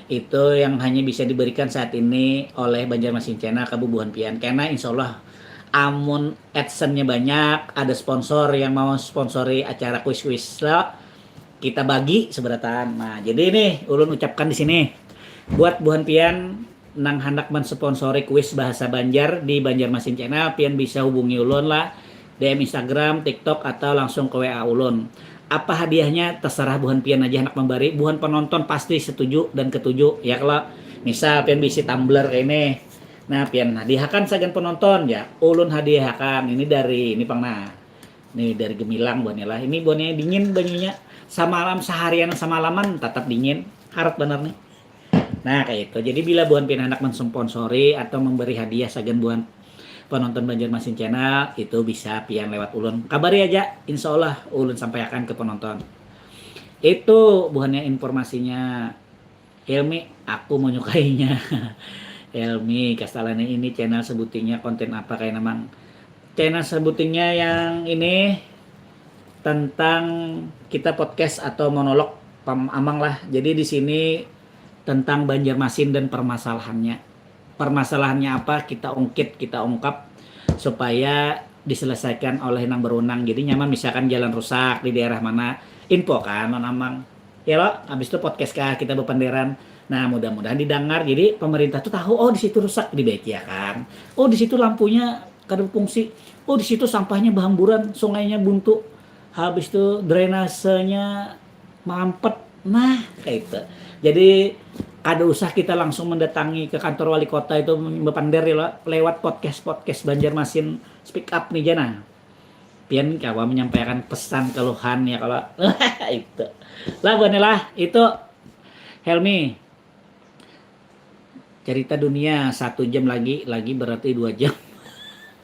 itu yang hanya bisa diberikan saat ini oleh Banjarmasin Channel ke bubuhan pian, karena insya Allah amun adsense-nya banyak, ada sponsor yang mau sponsori acara kuis-kuis lo, kita bagi seberataan. Nah, jadi ini ulun ucapkan di sini buat buhan pian nang handak mensponsori kuis bahasa Banjar di Banjarmasin Channel, pian bisa hubungi ulun lah, D M Instagram, TikTok, atau langsung ke W A ulun. Apa hadiahnya terserah buhan pian aja handak memberi, buhan penonton pasti setuju dan ketuju ya kalau misal pian bisi tumbler kayak ini. Nah, pian hadiahkan sagan penonton ya. Ulun hadiahkan ini dari ini pang nah. Nih dari Gemilang buahnya lah. Ini buahnya dingin banyunya. Samalam seharian semalaman tetap dingin. Harat bener nih. Nah, kayak itu. Jadi bila buhan pian handak mensponsori atau memberi hadiah sagan buhan penonton Banjarmasin Channel itu bisa pian lewat ulun. Kabari aja, insya Allah ulun sampaikan ke penonton. Itu buhannya informasinya. Helmi, aku menyukainya. Helmi, kastalanya ini channel sebutingnya konten apa kayak namang? Channel sebutingnya yang ini tentang kita podcast atau monolog pam amang lah. Jadi di sini tentang Banjarmasin dan permasalahannya. Permasalahannya apa kita ungkit, kita ungkap supaya diselesaikan oleh nang berwenang. Jadi nyaman misalkan jalan rusak di daerah mana, info kan non amang. Ya lo, habis itu podcast kah kita berpanderan. Nah, mudah-mudahan didengar. Jadi pemerintah tuh tahu, oh di situ rusak, dibaiki ya kan. Oh di situ lampunya kada berfungsi. Oh di situ sampahnya berhamburan, sungainya buntu. Habis itu drainasenya mampet. Nah, kayak itu. Jadi kada usah kita langsung mendatangi ke kantor wali kota itu berpander ya lo, lewat podcast-podcast Banjarmasin Speak Up nih jana. Pian kawa menyampaikan pesan keluhan ya kalau itu. Lah buahnya lah itu Helmi. Cerita dunia satu jam lagi, lagi berarti dua jam.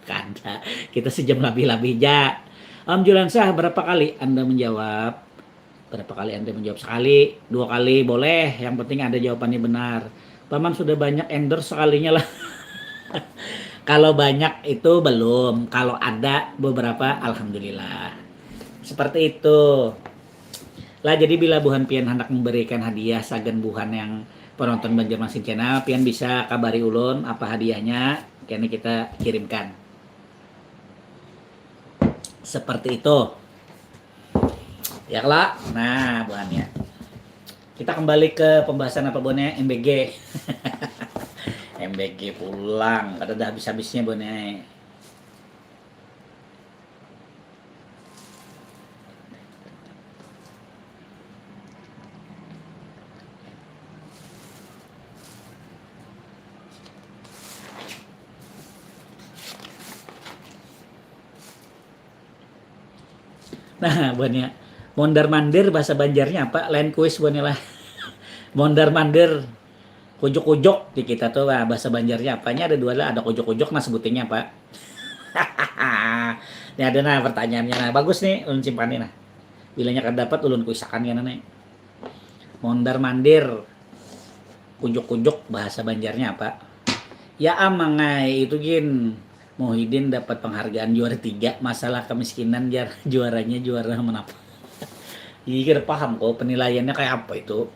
Kada, kita sejam lebih-lebih ja. Om Julansah, berapa kali Anda menjawab? Berapa kali Anda menjawab? Sekali, dua kali, boleh. Yang penting ada jawabannya benar. Paman sudah banyak endorse sekalinya lah. Kalau banyak itu belum, kalau ada beberapa alhamdulillah. Seperti itu. Lah jadi bila buhan pian hendak memberikan hadiah sagan buhan yang penonton Banjarmasin Channel, pian bisa kabari ulun apa hadiahnya, kini kita kirimkan. Seperti itu. Ya kelak. Nah, buhannya. Kita kembali ke pembahasan apa buhannya M B G. M B G pulang, kada ada habis-habisnya buhannya. Nah, buhannya. Mondar mandir bahasa Banjarnya apa? Lain kuis buhannya lah. Mondar mandir, kujuk-kujuk di kita tuh lah, bahasa Banjarnya apanya ada dua lah, ada kujuk-kujuk nah sebutingnya apa? Ini ada nah pertanyaannya nah, bagus nih ulun simpan nih nah. Bilanya kada dapat ulun kuisakan kan nih. Mondar mandir, kujuk-kujuk bahasa Banjarnya apa? Ya amangai itu gin. Muhyiddin dapat penghargaan juara tiga masalah kemiskinan jar juaranya juara menapa? Iya kira paham kok penilaiannya kayak apa itu.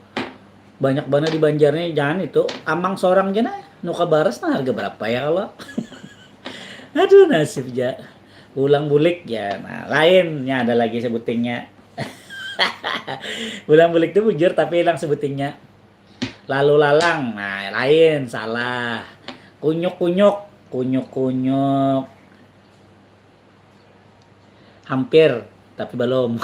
Banyak banget di Banjarnya jangan itu amang seorang aja nah nuka baras nah harga berapa ya kalau aduh nasib ja ulang bulik ya nah lainnya ada lagi sebutingnya ulang bulik itu bujur tapi hilang sebutingnya Lalu lalang, nah lain, salah. Kunyuk kunyuk, kunyuk kunyuk. Hampir, tapi belum.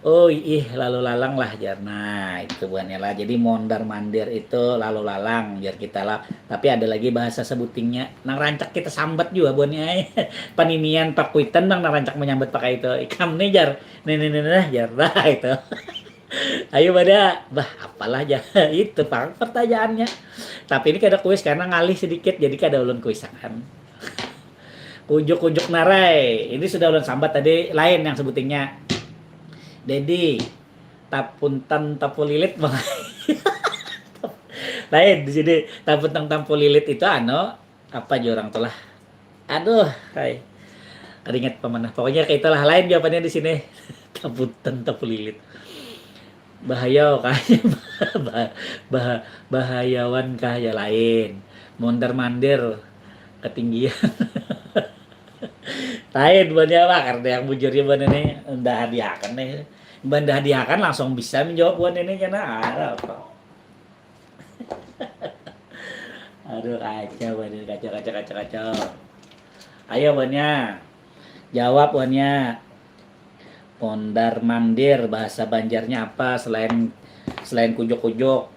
Oh ih lalu lalang lah jar. Nah itu buhannya lah. Jadi mondar mandir itu lalu lalang jar kita lah. Tapi ada lagi bahasa sebutingnya. Nang rancak kita sambat juga buhannya. Paninian pakuitan bang nang rancak menyambat pakai itu. Ikam nih jar. Nih nih nih nih jar. Nah itu. Ayo pada, bah apalah ja itu pang pertanyaannya. Tapi ini kada kuis karena ngalih sedikit jadi kada ulun kuisakan. Kujuk-kujuk narai. Ini sudah ulun sambat tadi lain yang sebutingnya. Dedi, tapuntan tapulilit bang. Lain di sini tapuntan tapulilit itu anu apa aja orang tuh lah. Aduh, hai. Keringat pemanah. Pokoknya kayak itulah lain jawabannya di sini. Tabutan tapulilit. Bahaya kah? bah, bah, bahayawan kah ya lain. Mondar mandir ketinggian. Lain buhannya apa? Karena yang bujurnya buhan ini nda hadiahakan nih. Imbah nda hadiahakan langsung bisa menjawab buhan ini kena ada apa? Aduh kacau buhan ini kacau kacau kacau kacau. Ayo buhannya jawab buhannya. Mondar mandir bahasa Banjarnya apa selain selain kujuk-kujuk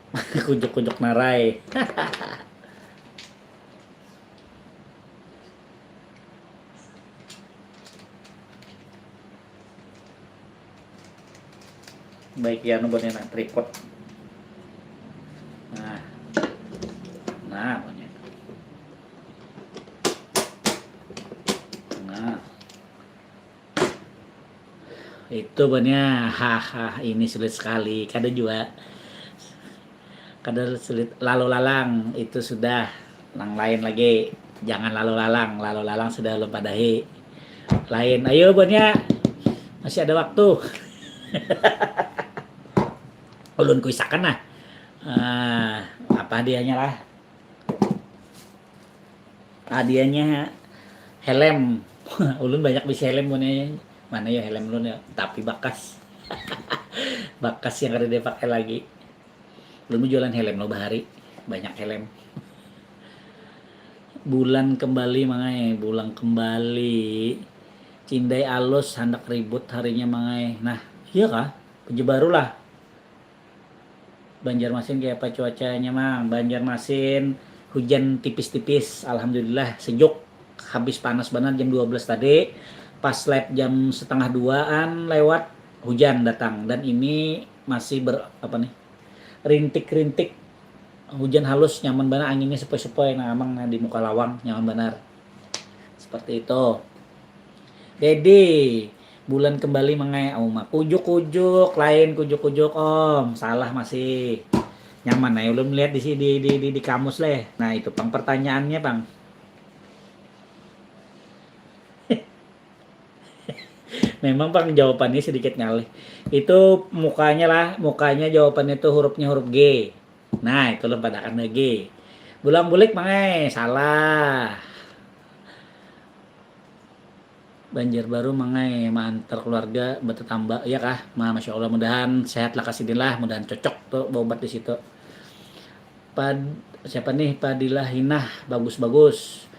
kujuk-kujuk narai. Baik ya nubunnya nah tripod. Nah. Nah, punya. Nah. Itu punya haha ini sulit sekali. Kada juga. Kada sulit lalu lalang itu sudah nang lain lagi jangan lalu lalang lalu lalang sudah ulun padahi lain ayo buatnya masih ada waktu ulun kuisakan nah uh, apa hadiahnya lah hadiahnya helm ulun banyak bisi helm punya mana ya helm ulun ya tapi bakas bakas yang ada dia pakai lagi Belum jualan helm lo bahari, banyak helm. Bulan kembali mangai, bulan kembali. Cindai alus handak ribut harinya mangai. Nah, iya kah? Baju baru lah. Banjarmasin kayak apa cuacanya mang? Banjarmasin hujan tipis-tipis, alhamdulillah sejuk. Habis panas banget jam dua belas tadi, pas live jam setengah duaan lewat hujan datang dan ini masih ber apa nih rintik-rintik hujan halus nyaman banget anginnya sepoi-sepoi nah amang nah di muka lawang nyaman benar seperti itu Dedi bulan kembali mengai uma kujuk-kujuk lain kujuk-kujuk om salah masih nyaman nah ulun melihat di sini di, di, di, di kamus leh nah itu pang pertanyaannya bang Memang pang jawabannya sedikit ngalih. Itu mukanya lah, mukanya jawabannya itu hurufnya huruf G. Nah, itu lempadakan lagi. Bulang bulik mangai, salah. Banjarbaru mangai maantar keluarga bertetamba ya kah? Ma, Masya Allah mudahan sehat lah kasidin lah, mudahan cocok tuh berobat di situ. Pad, siapa nih Padilah Hinah bagus-bagus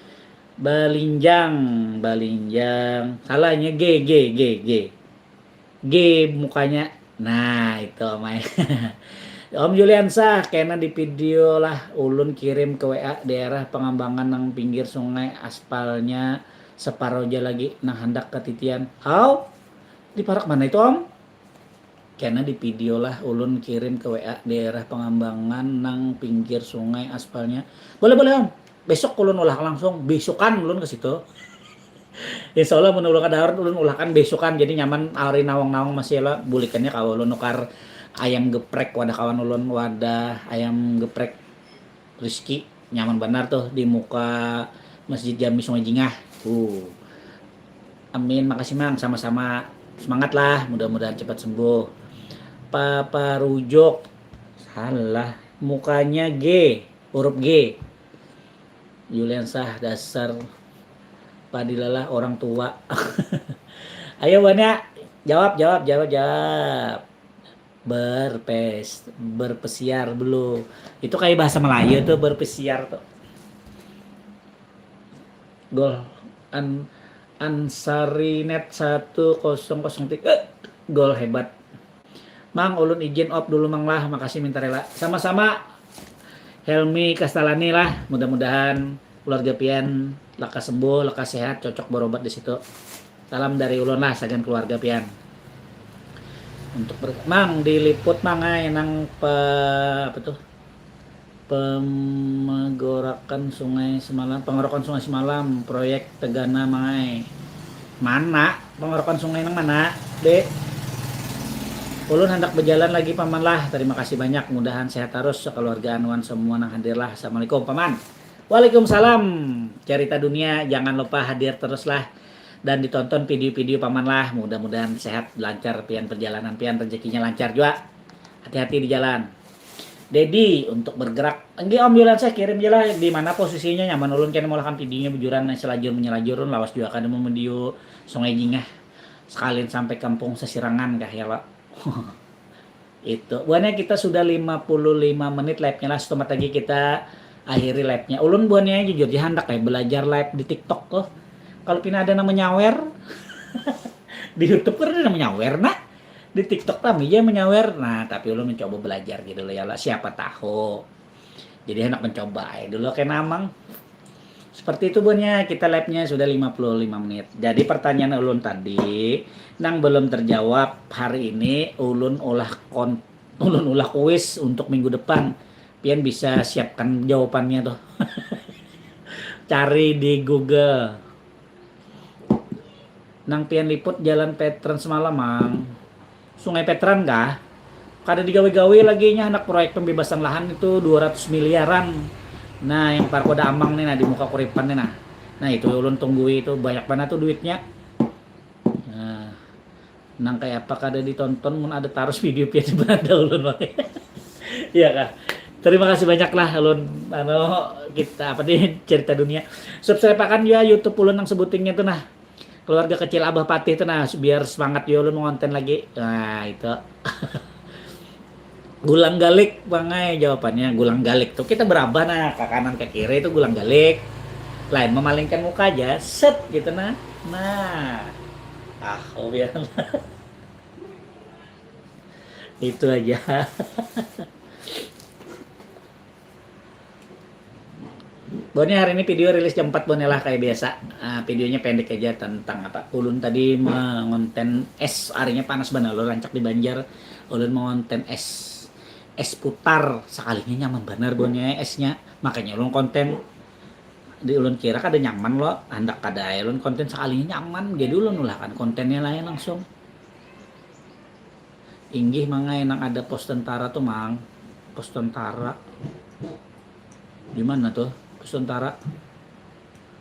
balinjang balinjang salahnya G G G G G mukanya nah itu omai Om Juliansah kena di video lah ulun kirim ke W A daerah pengembangan nang pinggir sungai aspalnya separoja lagi nang hendak ketitian how di parak mana itu om Kena di video lah ulun kirim ke W A daerah pengambangan nang pinggir sungai aspalnya. Boleh boleh om. Besok ulun ulah langsung, besukan ulun ke situ. Insya Allah mun ulun kada harut ulun ulahkan besukan jadi nyaman hari nawang-nawang masih lah bulikannya kawa ulun nukar ayam geprek wadah kawan ulun wadah ayam geprek Rizky nyaman banar tuh di muka Masjid Jami Sungai Jingah. Uh. Amin, makasih Mang, sama-sama. Semangat lah, mudah-mudahan cepat sembuh. Papa Rujok, salah. Mukanya G, huruf G. Julian sah dasar padilalah orang tua. Ayo Wania, jawab, jawab, jawab, jawab. Berpes, berpesiar belum. Itu kayak bahasa Melayu tuh berpesiar tuh. Gol an Ansarinet satu kosong kosong tiga gol hebat. Mang ulun izin op dulu mang lah, makasih minta rela. Sama-sama. Helmi Kastalani lah, mudah-mudahan keluarga pian lekas sembuh, lekas sehat, cocok berobat di situ. Salam dari ulun lah sagan keluarga pian. Untuk ber Mang diliput mangai nang pe apa tuh? Pemegorakan sungai semalam, pengorokan sungai semalam, proyek Tegana mangai. Mana? Pengorokan sungai nang mana? Dek. Ulun hendak berjalan lagi paman lah. Terima kasih banyak. Mudahan sehat terus sekeluarga anuan semua nang hadir lah. Assalamualaikum paman. Waalaikumsalam. Cerita dunia jangan lupa hadir teruslah dan ditonton video-video paman lah. Mudah-mudahan sehat, lancar pian perjalanan pian, rezekinya lancar juga. Hati-hati di jalan. Dedi untuk bergerak. Enggih, Om Yulan, saya kirim je lah di mana posisinya nyaman ulun kena mulakan videonya bujuran selajur menyelajur, lawas juga kada mau video Sungai Jingah. Sekalian sampai kampung Sesirangan kah ya, Pak? Itu. Buhannya kita sudah lima puluh lima menit live-nya lah, setempat lagi kita akhiri live-nya. Ulun buhannya jujur ya handak kayak belajar live di TikTok tuh. Kalau pina ada nama nyawer di YouTube kan ada nama nyawer nah. Di TikTok kami aja menyawer. Nah, tapi ulun mencoba belajar gitu loh ya lah. Siapa tahu. Jadi hendak mencoba ya dulu kayak namang. Seperti itu buhannya kita live-nya sudah lima puluh lima menit. Jadi pertanyaan ulun tadi nang belum terjawab hari ini ulun ulah kon ulun ulah kuis untuk minggu depan. Pian bisa siapkan jawabannya tuh. Cari di Google. Nang pian liput jalan Petran semalam, Mang. Sungai Petran kah? Kada digawe-gawe lagi nya anak proyek pembebasan lahan itu dua ratus miliaran. Nah, yang parkoda amang nih nah di muka kuripan nih nah. Nah, itu ulun tunggui itu banyak banget tuh duitnya. Nah, nang kayak apa kada ditonton mun ada tarus video pian berada ulun pakai. Iya kah? Terima kasih banyak lah ulun anu kita apa nih cerita dunia. Subscribe akan juga YouTube ulun yang sebutingnya tuh nah. Keluarga kecil Abah Patih tuh nah biar semangat juga ulun mengonten lagi. Nah, itu. Gulang galik bangai jawabannya gulang galik tuh kita berabah nah ke kanan ke kiri itu gulang galik lain memalingkan muka aja set gitu nah nah ah oh biar itu aja Boni hari ini video rilis jam empat Boni lah kayak biasa. Uh, videonya pendek aja tentang apa. Ulun tadi mengonten es harinya panas banget loh rancak di Banjar. Ulun mengonten es es putar sekalinya nyaman bener Boni esnya. Makanya ulun konten di ulun kira kada nyaman lo hendak kada ulun konten sekalinya nyaman jadi ulun ulahkan kontennya lain langsung Inggih mangai nang ada pos tentara tu mang. Pos tentara. Di mana tuh pos tentara?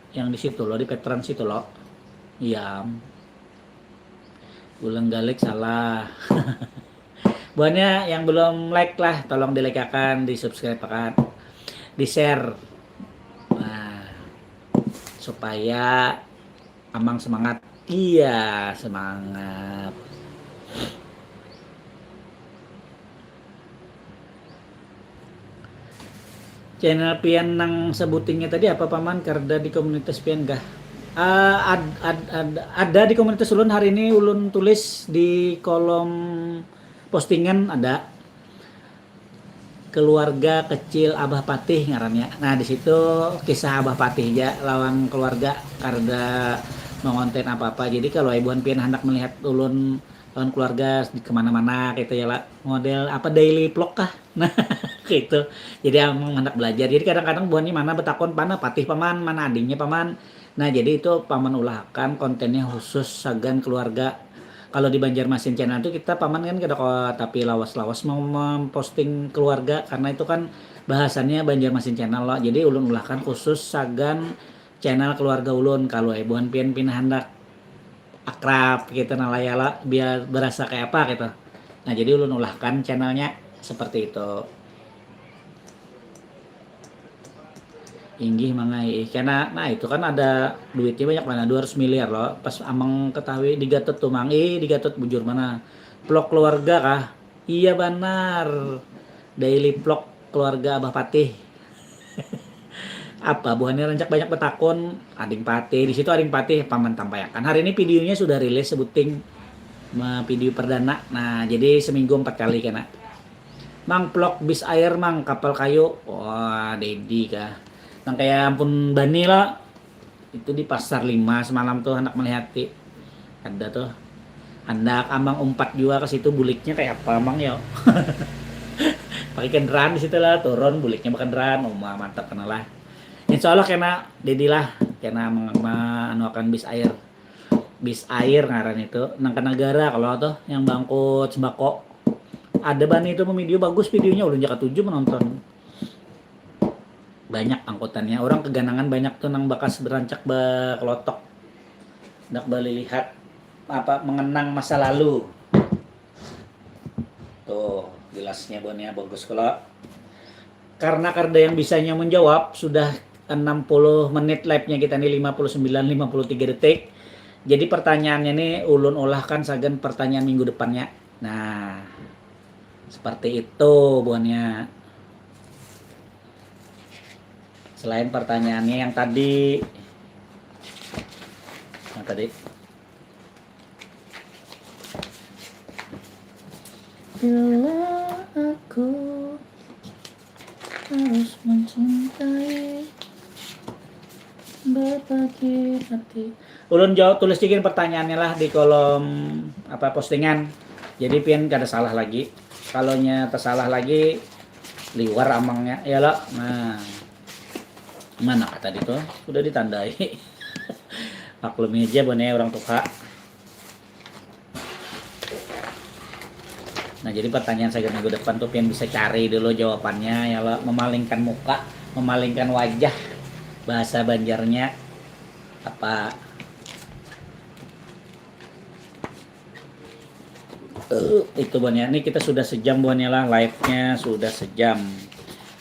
Yang di situ loh, di veteran situ loh. Iya. Ulang galik salah. Buahnya yang belum like lah, tolong di like akan, di subscribe akan, di share. Nah, supaya Amang semangat. Iya, semangat. Channel pian nang sebutingnya tadi apa paman kareda di komunitas pian kah? Uh, ad, ad, ad, ada di komunitas ulun hari ini ulun tulis di kolom postingan ada keluarga kecil Abah Patih ngarannya. Nah di situ kisah Abah Patih ja lawan keluarga kareda mengonten apa-apa. Jadi kalau ibuan pian hendak melihat ulun lawan keluarga di kemana-mana gitu ya lah model apa daily vlog kah nah gitu jadi emang hendak belajar jadi kadang-kadang buahnya mana betakon mana patih paman mana adingnya paman nah jadi itu paman ulahakan kontennya khusus sagan keluarga kalau di Banjarmasin channel itu kita paman kan kada kok tapi lawas-lawas mau memposting keluarga karena itu kan bahasannya Banjarmasin channel loh jadi ulun ulahkan khusus sagan channel keluarga ulun kalau ibuan pian pina hendak akrab gitu nah lah ya lah biar berasa kayak apa gitu nah jadi ulun ulahkan channelnya seperti itu inggih mangai ih karena nah itu kan ada duitnya banyak mana dua ratus miliar loh pas amang ketahui di Gatot tuh mang ih di Gatot bujur mana vlog keluarga kah iya banar daily vlog keluarga Abah Patih Apa buhannya rancak banyak betakun, ading patih, di situ ading patih paman tampayakan. Hari ini videonya sudah rilis sebuting video perdana. Nah, jadi seminggu empat kali kena. Mang plok bis air mang kapal kayu. Wah, Dedi kah. Nang kayak ampun bani lah. Itu di pasar lima semalam tuh anak melihati. Ada tuh. Handak amang umpat jua ke situ buliknya kayak apa amang yo. Pakai kendaraan di situ lah, turun buliknya pakai kendaraan, uma mantap kena lah. Insya Allah kena dedilah, kena menganuakan bis air. Bis air ngaran itu, nang ke negara kalau tuh yang bangkut sembako. Ada bani itu video bagus videonya ulun jaka tujuh menonton. Banyak angkutannya. Orang keganangan banyak tuh nang bakas berancak bekelotok. Nak beli lihat apa mengenang masa lalu. Tuh, gelasnya bonnya bagus kalau Karena kada yang bisanya menjawab, sudah enam puluh menit live-nya kita nih, lima puluh sembilan, lima puluh tiga detik. Jadi pertanyaannya nih ulun olahkan sagan pertanyaan minggu depannya. Nah, seperti itu buahnya. Selain pertanyaannya yang tadi, yang tadi. Bila aku harus mencintai berbagi hati. Ulun jawab, tulis juga pertanyaannya lah di kolom apa postingan. Jadi pian kada salah lagi. Kalau nya tersalah lagi, liwar amangnya ya lo. Nah, mana kata itu sudah ditandai. Maklumi aja buahnya orang tua. Nah, jadi pertanyaan saya minggu depan tuh pian bisa cari dulu jawabannya ya lo, memalingkan muka, memalingkan wajah, bahasa Banjarnya apa. Eh, itu buahnya. Ini kita sudah sejam buahnya lah, live-nya sudah sejam.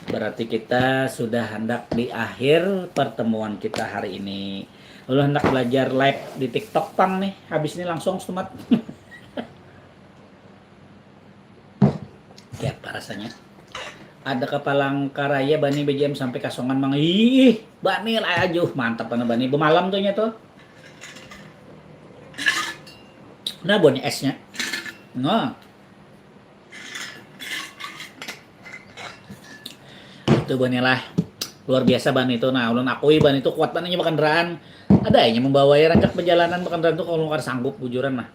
Berarti kita sudah hendak di akhir pertemuan kita hari ini. Lalu hendak belajar live di TikTok pang nih. Habis ini langsung setemat. Ya, apa rasanya? Ada kapalang karaya bani B J M sampai kasongan mang. Ih, bani lah ajuh, mantap banget bani. Bemalam tuh nya tuh. Nah, buahnya esnya. Nah. Itu bani lah. Luar biasa bani itu. Nah, ulun akui bani itu kuat bani nya bakandaraan. Ada aja membawa ya rancak perjalanan bakandaraan tuh kalau kada sanggup bujuran lah.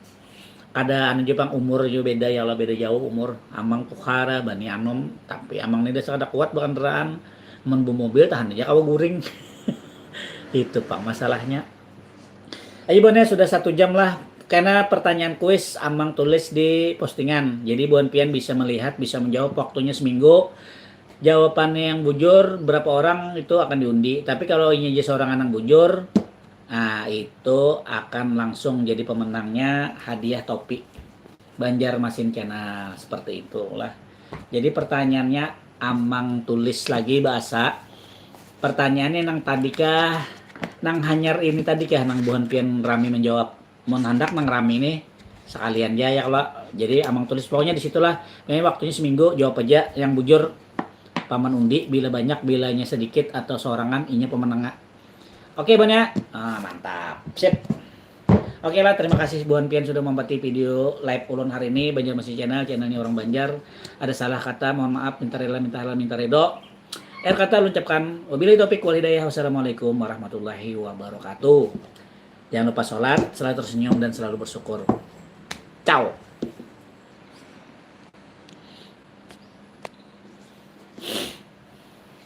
Kada anu juga pang, umur juga beda ya Allah, beda jauh umur. Amang tuh kara bani anom, tapi amang ni dasar kada kuat bakandaraan. Mun bemobil tahan aja kawa guring. Itu pang masalahnya. Ayo buahnya sudah satu jam lah. Karena pertanyaan kuis amang tulis di postingan. Jadi buhan pian bisa melihat, bisa menjawab waktunya seminggu. Jawabannya yang bujur berapa orang itu akan diundi. Tapi kalau ini aja seorang yang bujur, nah itu akan langsung jadi pemenangnya hadiah topi. Banjarmasin Channel seperti itulah. Jadi pertanyaannya amang tulis lagi bahasa. Pertanyaannya nang tadi kah, nang hanyar ini tadi kah, nang buhan pian rami menjawab. Mun handak nang rami nih sekalian ja ya kalau. Jadi amang tulis pokoknya di situlah. Ini waktunya seminggu, jawab aja yang bujur. Paman undi bila banyak, bilanya sedikit atau sorangan inya pemenangnya. Oke buhan ya. Ah, mantap. Sip. Oke lah, terima kasih buhan pian sudah mampati video live ulun hari ini, Banjarmasin Channel, channelnya orang Banjar. Ada salah kata, mohon maaf, minta rela, minta halal, minta redo. Akhir kata ulun ucapkan, wabillahi taufiq wal hidayah. Wassalamualaikum warahmatullahi wabarakatuh. Jangan lupa sholat, selalu tersenyum, dan selalu bersyukur. Ciao.